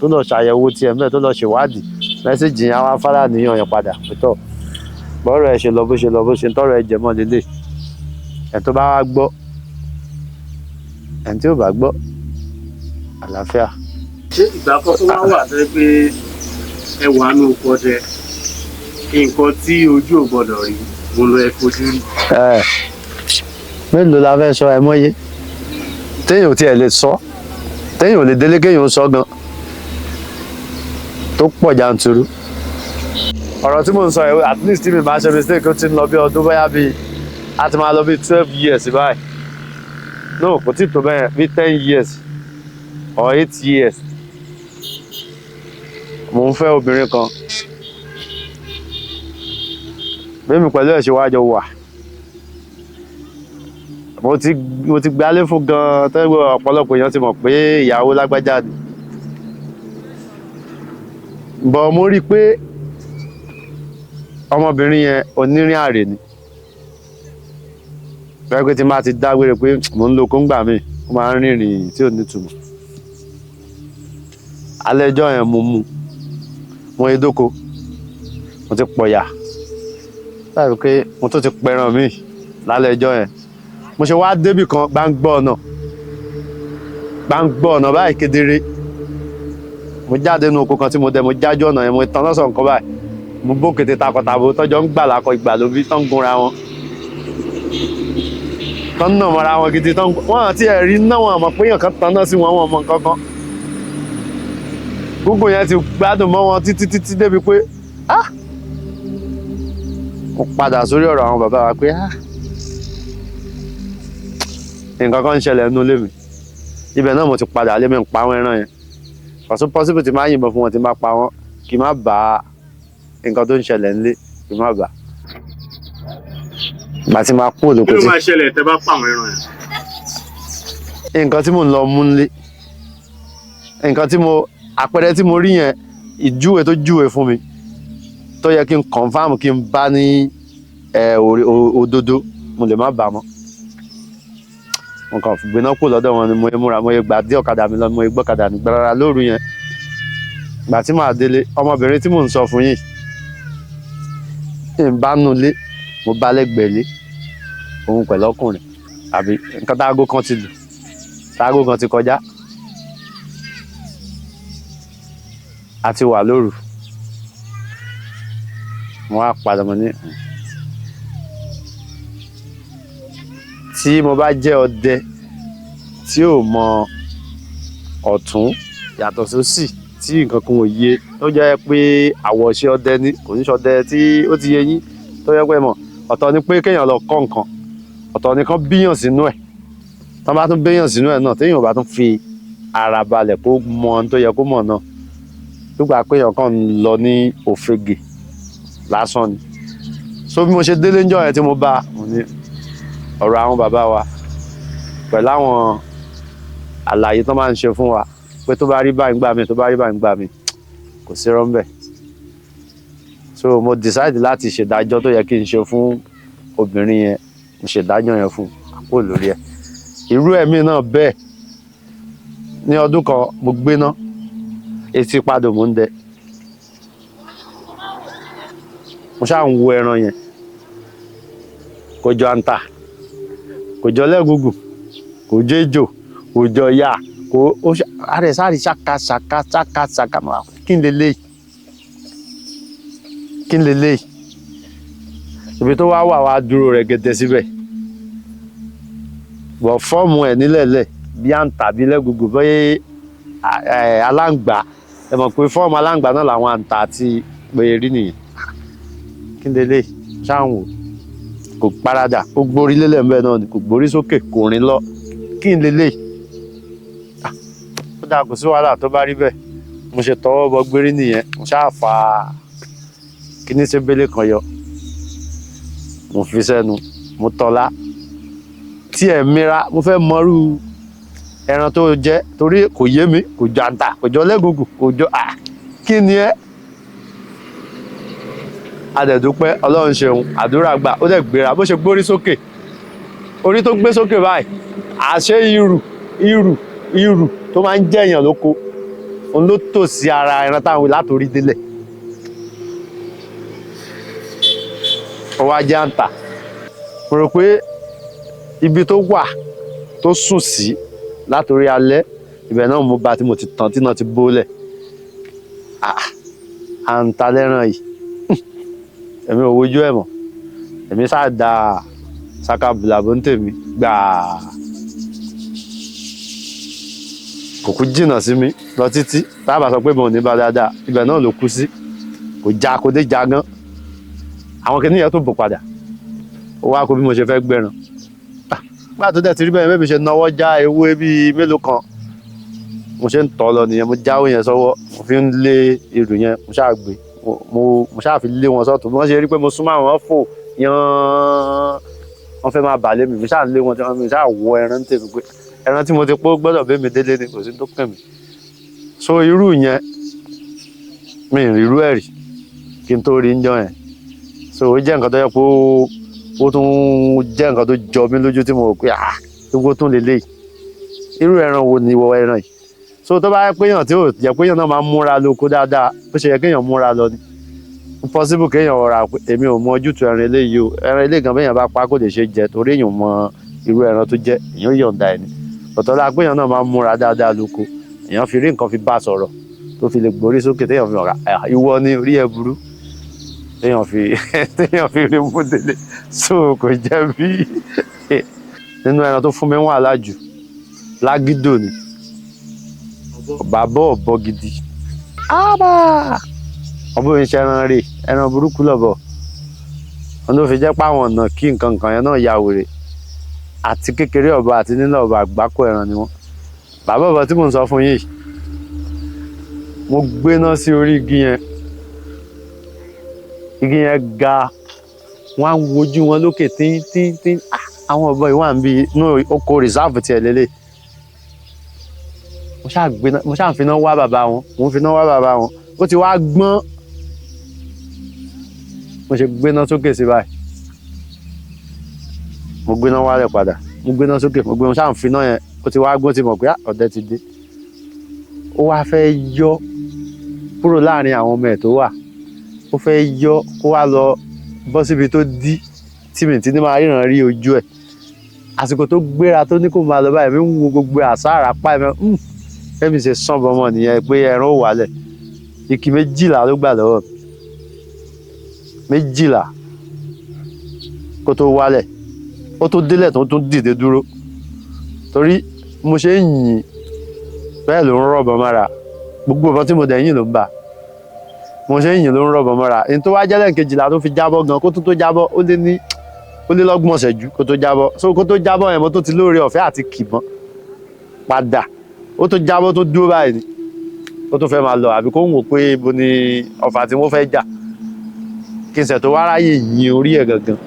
tó lọ ṣàyẹ̀wò tiẹ̀ mẹ́ẹ̀, tó lọ ṣèwádìí. Message yẹn á wá fáláníyàn yẹn padà pẹ̀tọ́, bọ́rọ̀ ẹ ṣe lọ, bó ṣe lọ, bó ṣe ń tọrọ ẹ jẹ mọ́ lélẹ̀. Ẹ̀ tó bá wá gbọ́, ẹ̀ tí ò bá gbọ́, àlàáfíà. Ṣé ìgbà kan tó wá wà tó yẹ pé ẹ wà nù oko ọdẹ, nǹkan tí ojú ò gbọdọ̀ rí mo lọ ẹ fojú rí? Ẹ mélòó la fẹ́ sọ? Ẹ mọ́yé téèyàn ò tiẹ̀ lè sọ, téèyàn ò lè délé kéèyàn ó sọ gan, tó pọ̀ jàǹtùrú. Ọ̀rọ̀ tí mò ń sọ yìí, at least tí mi máa ṣe mistake, ó ti ń lọ bí ọdún, bóyá bíi a ti máa lọ bí 12 years báyìí. No, kò tí ì tó bẹ́ẹ̀, bí 10 years or 8 years. Mò ń fẹ́ obìnrin kan. Bẹ́ẹ̀ mi pẹ̀lú ẹ̀ ṣe wájọ wà, mo ti gbálé fún gan-an tẹ́gbẹ́, ọ̀pọ̀lọpọ̀ èèyàn ti mọ̀ pé ìyàwó lágbájá ni. Bọ̀ mo rí i pé ọmọbìnrin yẹn onírìn àrè ni. Bẹ́ẹ̀ pé tí n bá ti dágbére pé mò ń lo kóńgbà mi, ó máa ń rìnrìn tí ò nítumọ̀. Alẹ́ ẹjọ́ yẹn, mo mú mo yé dóko, mo ti pọ̀yà láì pé mo tún ti pẹran mi lálẹ́ ẹjọ́ yẹn. Mo ṣe wá débì kan, gbàngbọ́ ọ̀nà, gbàngbọ́ ọ̀nà báyìí kedere. Mo jáde nínú oko kan tí mo dẹ, mo jájú ọ̀nà yẹn, mo tan lọ́sàn kan báyìí, mo bókété takọtabo tọ́jọ́ ń gbà lákọ ìgbà ló bí, tán ń gunra wọn, tán ń nà mọ́ra wọn gidi, tán wọ́n àti ẹ̀rí náà, wọn àmọ̀ pé èèyàn kan tanná sí wọn, wọn mọ nǹkan kan. Gúngùn yẹn ti gbádùn mọ́ wọn títí títí débi pé, ah, mo padà sórí ọ̀rọ̀ àwọn bàbá wa pé, ah, nǹkan kan ń ṣẹlẹ̀ nínú ilé mi. Ibẹ̀ náà mo ti padà lé mi, ń pa àwọn ẹran yẹn. Kò possible tí máa yìnbọn fún wọn, tí máa pa wọn, kí n má bá nǹkan tó ń ṣẹlẹ̀ nílé, kí n má bà. Ìgbà tí máa kú òlòkó Kí ló tí máa ṣẹlẹ̀ tẹ́ bá pa àwọn ẹran yẹn? Nǹkan tí mò ń lọ mú nílé, nǹkan tí mo àpẹẹrẹ tí mo rí yẹn, ìjúwe tó júwe fún mi tó yẹ kí n confirm, kí n bá ní ẹ òdodo, mo lè má bà mọ́. Mo kàn gbéná kù lọ́dọ̀ wọn ni. Mo yẹ múra, mo yẹ gbà dé ọ̀kadà mi lọ, mo yẹ gbọ́kadà mi gbára lóru yẹn. Gbà tí màá délé, ọmọbìnrin tí mò ń sọ fún yìí ń bá nulẹ̀, mo bá lẹ́gbẹ̀ẹ́ lé òun pẹ̀lú ọkùnrin àbí nǹkan. Táago kan ti lù, táago kan ti kọjá, a ti wà lóru. Mo wá padà, mo ní tí mo bá jẹ́ ọdẹ tí ò mọ ọ̀tún yàtọ̀ sósì, tí nǹkan kan ò yé, tó jẹ́ pé àwọ̀ṣe ọdẹ ni, kò ní ṣọdẹ tí ó ti yé yín, tó yẹ pé mọ̀, ọ̀tọ̀ ni pé kéèyàn lọ kọ́ nǹkan, ọ̀tọ̀ ni kán bíyàn sínú ẹ̀. Tán bá tún béèyàn sínú ẹ̀ náà, téèyàn ò bá tún fi ara balẹ̀ kó mọ ohun tó yẹ kó mọ̀ náà, nígbà pé èèyàn kàn ń lọ ní òfegè lásán ni. So bí mo ṣe délé ńjọ́ yẹn tí mo bá, mo ní ọ̀rọ̀ àwọn bàbá wa pẹ̀lú àwọn àlàyé tó máa ń ṣe fún wa pé tó bá rí báyìí gbà mí, tó bá rí báyìí gbà mí, kò sí rọ́ńbẹ̀. So mo decide láti ṣèdájọ́ tó yẹ kí n ṣe fún obìnrin yẹn. Mo ṣèdájọ́ yẹn fún àpò lórí ẹ̀. Irú ẹ̀mí náà bẹ́ẹ̀, ní ọdún kan mo gbéná etí padò mò ń dẹ. Mo ṣáà ń wo ẹran yẹn, kò jọ àǹtà, kò jọ lẹ́gùgù, kò jọ ejò, kò jọ ya, kò ó ààrẹ sáré ṣáka ṣáka ṣáka ṣáka. Kí n lè léyìí, kí n lè léyìí? Ibi tó wá wà wá dúró rẹ̀ gẹ́gẹ́ síbẹ̀, bọ̀ fọ́ọ̀mù ẹ̀ nílẹ̀lẹ̀ bí àǹtà, bí lẹ́gùgù, bí aláǹgbá. Ẹ mọ̀ pé fọ́ọ̀mù aláǹgbá náà làwọn àǹtà àti pèrè nìyẹn. Kí n lè léyìí? Ṣáà ń wò, kò paradà, ó gbórí lélẹ̀ ńbẹ náà ni, kò gbórí sókè, kò rìn lọ. Kí n lè léyìí? Ó dáa, kò sí wàhálà, tó bá rí bẹ́ẹ̀. Mo ṣe tọwọ́ bọ gbérí nìyẹn. Mo ṣáà fa kíní sébélé kan yọ, mo fi sẹ́nu, mo tọ́lá tí ẹ̀ mira. Mo fẹ́ mọrú ẹran tó jẹ́ torí kò yé mi, kò jọ àǹtà, kò jọ lẹ́gùngùn, kò jọ à kí ni ẹ́. Adẹ̀dúpẹ́, Ọlọ́run ṣeun, àdúrà gbà. Ó dẹ̀ gbéra, bó ṣe gbórí sókè, orí tó gbé sókè báyìí, àṣé irù irù irù tó máa ń jẹ̀yàn lóko, òun ló tò sí ara ẹran táwọn látòrí délẹ̀. Ó wá jẹ́ àǹtà. Mo rò pé ibi tó wà tó sùn sí látòrí alẹ́ ibẹ̀ náà mo bá tí mo ti tàn tí náà ti bólẹ̀. Àǹtà lẹ́ran yìí, èmi ò wojú ẹ̀ mọ́. Èmi ṣáà da sakabula bó ń tèmi gbàá, kò kú jìnnà sí mi lọ títí. Tábà sọ pé mo ò ní bá dáadáa, ibẹ̀ náà ló kú sí. Kò já, kò dé já gan. Àwọn kìnìún yẹn tó bò padà, ó wá kó bí mo ṣe fẹ́ gbẹ̀ràn. Nígbà tó dẹ̀ ti rí bẹ́ẹ̀, bẹ́ẹ̀ mi ṣe náwó já ewé bíi mélòó kan, mo ṣe ń tọ́ lọ nìyẹn. Mo jáwé yẹn sọ́wọ́, mo fi ń lé irù yẹn, mo ṣáà gbé, mo ṣáà fi lé wọn sọ́tún. Bí wọ́n ṣe rí pé mo súnmọ́ àwọn fò yán, wọ́n fẹ́ máa bà lé mi. Mo ṣáà lé wọn, tí wọ́n ṣáà wọ ẹran tèmi pé ẹran tí mo ti pọ́ gbọ́dọ̀ bẹ́ mi délé ni, kò sí tó kàn mí. So irú yẹn mi ì rírú ẹ̀ rí kí n tó rí ń jọ yẹn. So ó jẹ́ nǹkan tó yẹ pé ó tún jẹ́ nǹkan tó jọ mí lójú tí mo rò pé ah, gbogbo tún lè léyìí, irú ẹran wo ni ìwọ ẹran yìí? So tó bá yẹ pé èèyàn tí ò jẹ́ pé èèyàn náà máa ń múra lóko dáadáa, bó ṣe yẹ kéèyàn múra lọ ni, possible kéèyàn rọra pé èmi ò mọ ojútùú ẹran eléyìí o. Ẹran eléyìí gan, béèyàn bá pa, kò lè ṣe jẹ torí èèyàn ò mọ irú ẹran tó jẹ́, èèyàn yọ̀ǹda ẹ̀ ni. Ọ̀tọ̀ la pé èèyàn náà máa ń múra dáadáa lóko, èèyàn fi rí nǹkan fi bá sọ̀rọ̀ tó fi lè gborí sókè, téèyàn fi hàn ìwọ ni orí ẹ burú, téèyàn fi rí mú délé. So kò jẹ́ bí nínú ẹran tó fún mi wàhálà jù, lágídò ni bàbá ọ̀bọ gidi. Ábà ọ̀bọ yìí ṣe ẹran rè, ẹran burúkú lọ̀bọ̀. Wọn ló fi jẹ́ pé àwọn ọ̀nà kí nǹkan kan yẹn náà ya wèrè àti kékeré ọ̀bọ àti nílẹ̀ ọ̀bọ, àgbákò ẹran ni wọ́n. Bàbá ọ̀bọ tí mò ń sọ fún yín yìí, mo gbéná sí orí igi yẹn. Igi yẹn ga, wọ́n á wojú wọn lókè tín tín tín. Àwọn ọ̀bọ yìí wà ń bí inú oko reserve tiẹ̀ lélẹ̀. Mo ṣáà gbéná, mo ṣáà ń finá wá bàbá wọn, mo ń finá wá bàbá wọn. Ó ti wá gbọ́n. Mo ṣe gbéná sókè sí báyìí, mo gbéná wálẹ̀ padà, mo gbéná sókè, mo gbé, mo ṣáà ń finá yẹn. Ó ti wá gbọ́n, ti mọ̀ pé ọ̀dẹ ti dé. Ó wá fẹ́ yọ kúrò láàrin àwọn ọmọ ẹ̀ tó wà, ó fẹ́ yọ kó wá lọ bọ́ síbi tó dí tí mi ti ní máa ríran rí ojú ẹ̀. Àsìkò tó gbéra tó ní kó máa lọ báyìí, mi ń wo gbogbo àsáàrà pa ẹ̀. Fẹ́mi ṣe sán bọmọ nìyẹn pé ẹran ó wálẹ̀. Ìkì 12 ló gbà lọ́wọ́ mi, 12 kó tó wálẹ̀. Ó tó délẹ̀ tó tún dìde dúró torí mo ṣe ń yìn bẹ́ẹ̀ ló ń rọ̀bọ̀ mọ́ra. Gbogbo ìbọn tí mo dẹ̀ yìn ló ń bà, mo ṣe ń yìn ló ń rọ̀bọ̀ mọ́ra. Èyí tó wá jẹ́lẹ̀ kejìlá tó fi jábọ́ gan, kó tó jábọ́, ó lé ní Ó lé lọ́gbọ̀n ṣẹ́jú kó tó jábọ́. So kó tó jábọ́ yẹn, mo tó ti lóore ọ̀fẹ́ àti kìbọn padà. Ó tó jábọ́, tó dúró báyìí ni ó tó fẹ́ máa lọ, àbí kó ń wò pé ibo ni ọfà tí wọ́n fẹ́ jà, kí n ṣẹ̀ tó wá ráyè yin orí ẹ̀ gangan.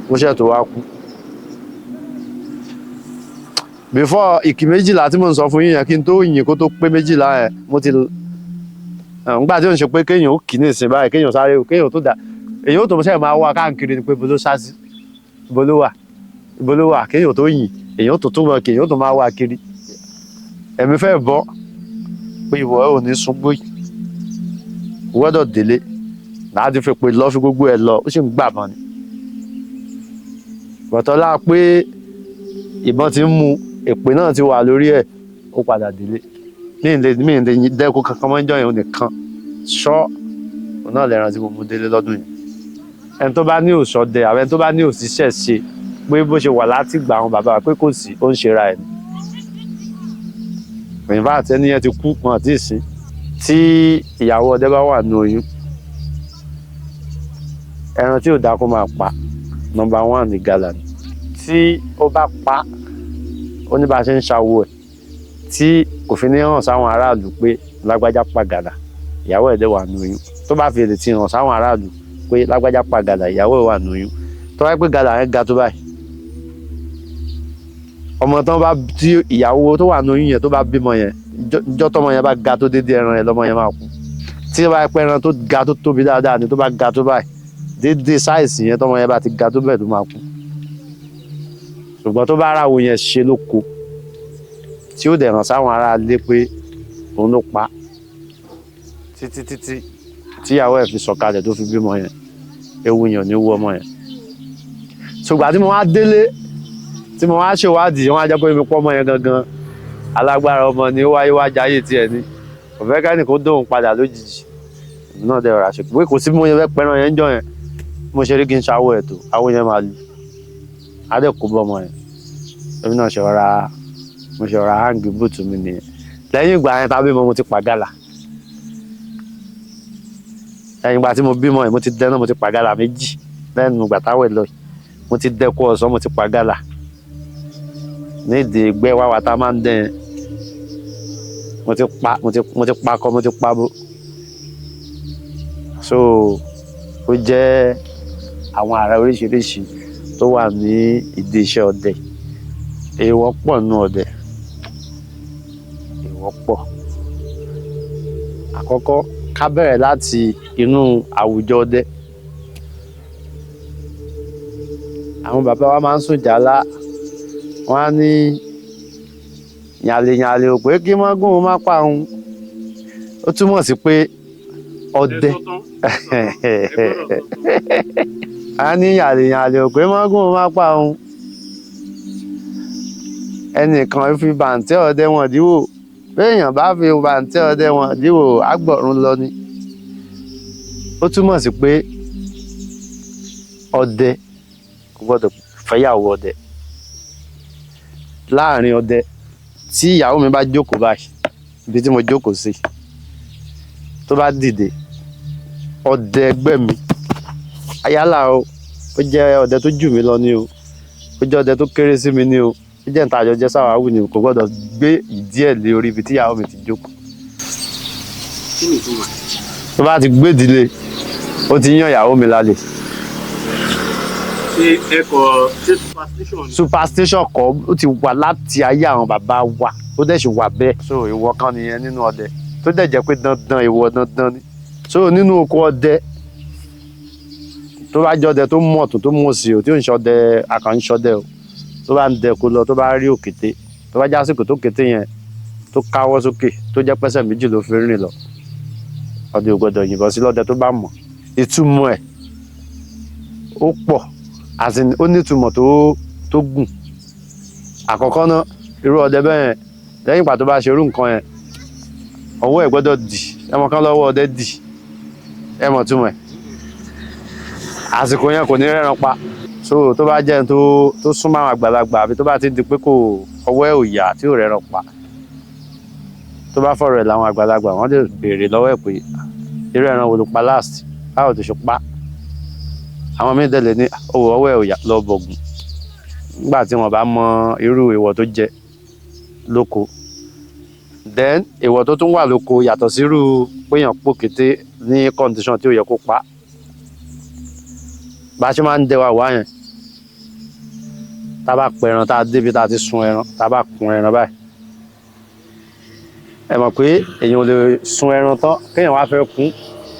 Mo ṣẹ̀ tó wá kú before ìkì 12 tí mo ń sọ fún yín yẹn. Kí n tó yìn kó tó pé 12 yẹn, mo ti ǹgbà tí ó ń ṣe pé kéèyàn ó kì í ní ìsìn báyìí, kéèyàn sáré o, kéèyàn tó dà, èyàn ó tó ṣe máa wá káàkiri ni pé ibo ló sá sí, ibo ló wà, ibo ló wà, kéèyàn tó yìn, èyàn tó tó mọ, kéèyàn tó máa wá kiri. Ẹ̀mí fẹ́ bọ́ pé ìwọ ò ní sungbó yìí, gbọ́dọ̀ délé láti fi pé lọ́ fi gbogbo ẹ̀ lọ. Ó sì ń gbà mọ́ ni bọ̀tọ́lá pé ìbọn ti ń mu, èpè náà ti wà lórí ẹ̀. Ó padà délé ní ilé mi, ìlè dẹ́kun kankan mọ́ ń jọyìn. Òun nìkan ṣọ́ òun náà lẹ́ran tí mo mú délé lọ́dún yìí. Ẹni tó bá ní òṣọdẹ, àwọn ẹni tó bá ní òṣìṣẹ́ ṣe pé bó ṣe wà láti gbà àwọn bàbá wa pé kò sí, ó ń ṣera ẹ̀ ní. In fact, ẹni yẹn ti kú, wọn àti ìsín. Tí ìyàwó ọdẹ bá wà ní oyún, ẹran tí ò dáa kó máa pa, number one ní gàlà ni. Tí ó bá pa, ó ní bá a ṣe ń ṣàwò ẹ̀ tí kò fi ní hàn sáwọn aráàlú pé lágbájá pa gàlà, ìyàwó ẹ̀ dẹ̀ wà ní oyún. Tó bá fi lè ti hàn sáwọn aráàlú pé lágbájá pa gàlà, ìyàwó ẹ̀ wà ní oyún, tó bá pé gàlà yẹn ga tó báyìí, ọmọ tán bá tí ìyàwó tó wà ní oyún yẹn tó bá bímọ yẹn, ìjọ́ tọmọ yẹn bá ga tó déédéé ẹran yẹn, lọmọ yẹn máa kú. Tí ó bá pẹ́ ẹran tó ga tó tóbi dáadáa ni, tó bá ga tó báyìí, déédéé size yẹn, tọmọ yẹn bá ti ga tó bẹ́ẹ̀, tó máa kú. Ṣùgbọ́n tó bá ráwo yẹn ṣe lóko, tí ó dẹ̀ hàn sáwọn ará ilé pé òun ló pa, títí títí tíyàwó ẹ̀ fi sọ̀kalẹ̀ tó fi bímọ yẹn, ewu yẹn ò ní wú ọmọ yẹn. Ṣùgbọ́n tí mo wá délé, tí mo wá ṣèwádìí, wọn á jẹ́ pé mi pọ́ ọmọ yẹn gangan, alágbára ọmọ ni. Ó wáyé wá jayé tiẹ̀ ni, kò fẹ́ kẹ́ni kó dóhùn padà lójijì. Èmi náà dẹ̀ rà ṣe pé kò sí bí mo yẹn fẹ́ pẹran yẹn ń jọ yẹn. Bí mo ṣe rí kí n ṣàwọ̀ ẹ̀ tó àwọ̀ yẹn máa lu, á dẹ̀ kó bọ́ ọmọ yẹn. Èmi náà ṣe rọra, mo ṣe rọra hang boot mi nìyẹn. Lẹ́yìn ìgbà yẹn tàbí mo ti pàgàlà. Lẹ́yìn ìgbà tí mo bímọ yẹn, mo ti dẹ́nà, mo ti pàgàlà méjì lẹ́nu ìgbà táwọn ẹ̀ lọ yìí. Mo ti dẹ́kun ọ̀sán, mo ti pàgàlà nídìí ìgbẹ́ wá wa tá a máa ń dẹ́ yẹn. Mo ti pa, mo ti pakọ, mo ti pabo. So ó jẹ́ àwọn àrà oríṣiríṣi tó wà ní ìdí iṣẹ́ ọdẹ. Èèwọ̀ pọ̀ nínú ọdẹ, èèwọ̀ pọ̀. Àkọ́kọ́, ká bẹ̀rẹ̀ láti inú àwùjọ ọdẹ. Àwọn bàbá wa máa ń sùn jálá, wọ́n á ní yàlèyàlè ò pé kí mọ́gùn má pa òun. Ó túmọ̀ sí pé ọdẹ a ní yàlèyàlè ò pé mọ́gùn má pa òun, ẹnìkan fi bàǹtẹ́ ọdẹ wọn díwò. Béèyàn bá fi bàǹtẹ́ ọdẹ wọn díwò, àgbọ̀rún lọ ni. Ó túmọ̀ sí pé ọdẹ kò gbọ́dọ̀ fẹ́yàwó ọdẹ. Láàrin ọdẹ, tí ìyàwó mi bá jókòó báyìí, ibi tí mo jókòó sí, tó bá dìde, ọdẹ ẹgbẹ́ mi, ayálà o, ó jẹ́ ọdẹ tó jù mí lọ ní o, ó jẹ́ ọdẹ tó kéré sí mi ní o, ó jẹ́ níta àjọ jẹ́ sáwàáwù ni o, kò gbọ́dọ̀ gbé ìdí ẹ̀ lé orí ibi tí ìyàwó mi ti jókòó. Kí ni ìtumọ̀? Tó bá ti gbé ìdílé, ó ti yàn ìyàwó mi lálẹ́. Ṣé ẹ kọ ṣé superstition ni? Superstition kọ́, ó ti wà láti ayé àwọn bàbá wa, ó dẹ̀ sì wà bẹ́ẹ̀. So ìwọ kan nìyẹn nínú ọdẹ, tó dẹ̀ jẹ́ pé dandan, ìwọ dandan ni. So nínú oko ọdẹ, tó bá jẹ́ ọdẹ tó mọ̀ tó mọ̀ sí o, tí ò ń ṣọdẹ àkànṣọdẹ o, tó bá ń dẹko lọ, tó bá rí òkété, tó bá jásìkò tó kété yẹn tó káwọ́ sókè, tó jẹ́ pẹ́sẹ̀ méjì ló fi rìn lọ, ọdẹ ò gbọdọ̀ yìnbọn sí lọ́dẹ tó bá mọ̀. Ìtumọ̀ ẹ̀ ó pọ̀, as in ó nítumọ̀ tó gùn. Àkọ́kọ́ náà, irú ọdẹ bẹ́ẹ̀ yẹn, lẹ́yìn ìgbà tó bá ṣe irú nǹkan yẹn, ọwọ́ ẹ̀ gbọ́dọ̀ dì. Ẹmọ kan lọ́wọ́ ọdẹ dì, ẹ mọ̀ túmọ̀ ẹ̀. Àsìkò yẹn kò ní rẹ́ran pa. So tó bá jẹ́ ẹni tó súnmọ́ àwọn àgbàlagbà, àbí tó bá ti di pé kò ọwọ́ ẹ̀ ò yá tí ò rẹ́ran pa, tó bá fọ̀rọ̀ ẹ̀ láwọn àgbàlagbà, wọ́n lè béèrè lọ́wọ́ ẹ̀ pé irú ẹran wo ló pa last, báwo tó ṣe pa. Àwọn míì dẹ̀ lè ní owó ọwọ́ ẹ̀ ò yá lọ bọ̀gùn, nígbà tí wọ́n bá mọ irú èèwọ̀ tó jẹ lóko. Then èèwọ̀ tó tún wà lóko yàtọ̀ sírú péyàn pòkété ní condition tí ò yẹ kó pa. Bá a ṣe máa ń dẹwà wá yẹn, tá a bá pẹran, tá a débi tá a ti sun ẹran, tá a bá kun ẹran báyìí, ẹ mọ̀ pé èèyàn ò lè sun ẹran tán kéèyàn wá fẹ́ kún,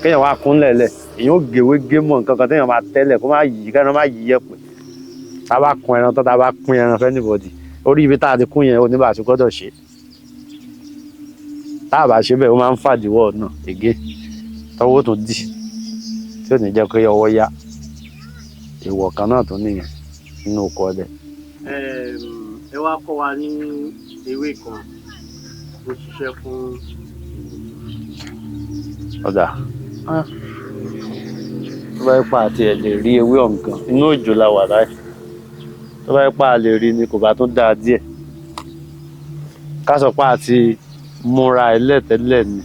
kéèyàn wá kún lẹ̀lẹ̀, èèyàn ó gèwé gé mọ̀ nǹkan kan téèyàn máa tẹ́lẹ̀ kó má yí, kẹ́ran má yí yẹ̀pẹ̀. Tá a bá kun ẹran tán, tá a bá pín ẹran fẹ́ anybody, orí ibi tá a ti kún yẹn, oníbàṣẹ gbọ́dọ̀ ṣe. Tá a bá ṣe bẹ́ẹ̀, ó máa ń fàdíwọ́ náà ègé tọwọ́ tó dì tí ò ní jẹ́ pé ọwọ́ yá. Èèwọ̀ kan náà tó nìyẹn nínú oko ọdẹ. Ẹ wá kọ́ wa ní ewé kan tó ṣiṣẹ́ fún. Ọ̀dà tó bá yẹ pa àti ẹ̀ lè rí ewé ọ̀gàn, inú òjò la wà báyìí, tó bá yẹ pa lè rí ni kò bá tún dáa díẹ̀, ká sọ pé àti múra ẹlẹ́tẹ̀lẹ̀ ni.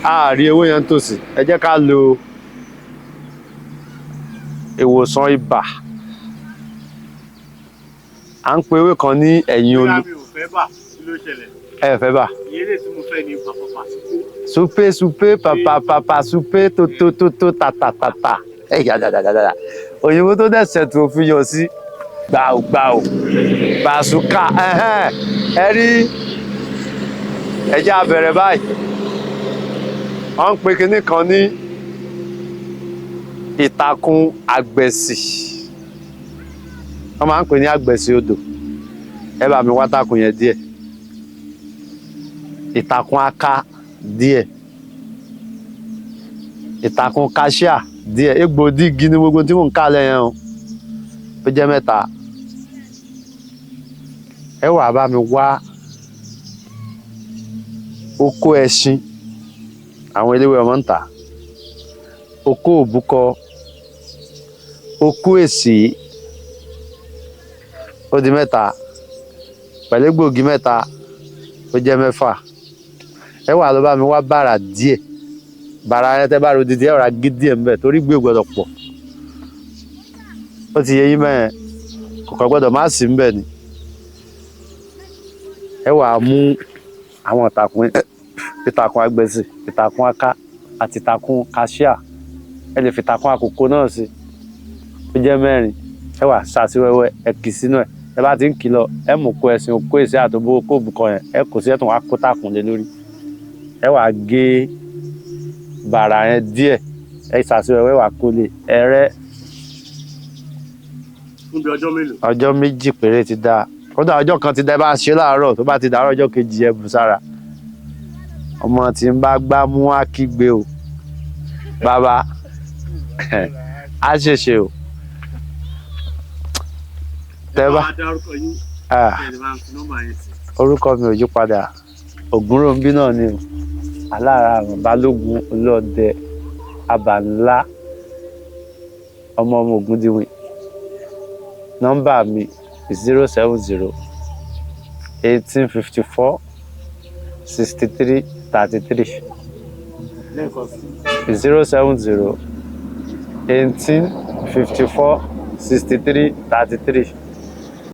A rí ewé yẹn tòsí, ẹ jẹ́ ká lo ìwòsàn ibà. À ń pe ewé kan ní ẹ̀yìn olú. Mi ò fẹ́ bà, kí ló ṣẹlẹ̀? Ẹ fẹ́ bà. Ìyẹn lè tí mo fẹ́ ní pàpàpà síkú. Súpé súpé pàpàpàpà súpé tótótótó tàtàtàtà. Ẹ yà dàdàdàdà. Òyìnbó tó dẹ̀ ṣẹ̀tù òfin yọ sí gbàù gbàù bàṣúkà. Ẹ rí, ẹ jẹ́ a bẹ̀rẹ̀ báyìí. Wọ́n ń pe kinní kan ní ìtàkùn àgbẹ̀sì, wọ́n máa ń pè ní àgbẹ̀sì odò. Ẹ bá mi wá tàkùn yẹn díẹ̀, ìtàkùn aka díẹ̀, ìtàkùn kaṣíà díẹ̀, egbò dígi ní gbogbo tí mò ń kà lẹ́yìn o, ó jẹ́ mẹ́ta. Ẹ wá bá mi wá okó ẹṣin, àwọn eléwé ọmọ ń tà, okó òbúkọ, okó èsì, ó di mẹ́ta, pẹ̀lú egbògi mẹ́ta, ó jẹ́ mẹ́fà. Ẹ wá lọ bá mi wá bàrà díẹ̀, bàrà yẹn tẹ́ bá ro didi ẹ rà gé díẹ̀ ńbẹ̀ torí gbé gbọ́dọ̀ pọ̀. Ó ti yẹ yín mẹ́ẹ̀, kò kàn gbọ́dọ̀ má sí ńbẹ̀ ni. Ẹ wá mú àwọn ìtàkùn, ìtàkùn àgbẹ̀sì, ìtàkùn aká àti ìtàkùn kaṣíà. Ẹ lè fi ìtàkùn àkókò náà sí, ó jẹ́ mẹ́rin. Ẹ wá ṣá sí wẹ́wẹ́, ẹ kì sínú ẹ̀. Ẹ bá ti ń kì lọ, ẹ mú kó ẹṣin, kó èsì àtòbó, kó òbúkọ yẹn, ẹ kò sí, ẹ tún wá kó tàkùn lé lórí. Ẹ wá gé bàrà yẹn díẹ̀, ẹ ṣá sí wẹ́wẹ́, wá kó lé ẹ rẹ́. Fún bí ọjọ́ mélòó? Ọjọ́ méjì péré ti dáa. Kódà ọjọ́ kan ti dá, ẹ bá ṣe láàárọ̀, tó bá ti dàárọ̀ ọjọ́ kejì ẹ bù sára. Ọmọ tí ń bá gbá mú á kígbe o, bàbá á ṣèṣe o. Tẹ́ bá orúkọ mi ò yí padà, Ògúnròmbí náà ni o, alára àrùn balógun olóòdẹ abànlá ọmọ ọmọ Ògúndíwìn. Nọ́mbà mi 070 1854 63 33. 070 18 54 63 33.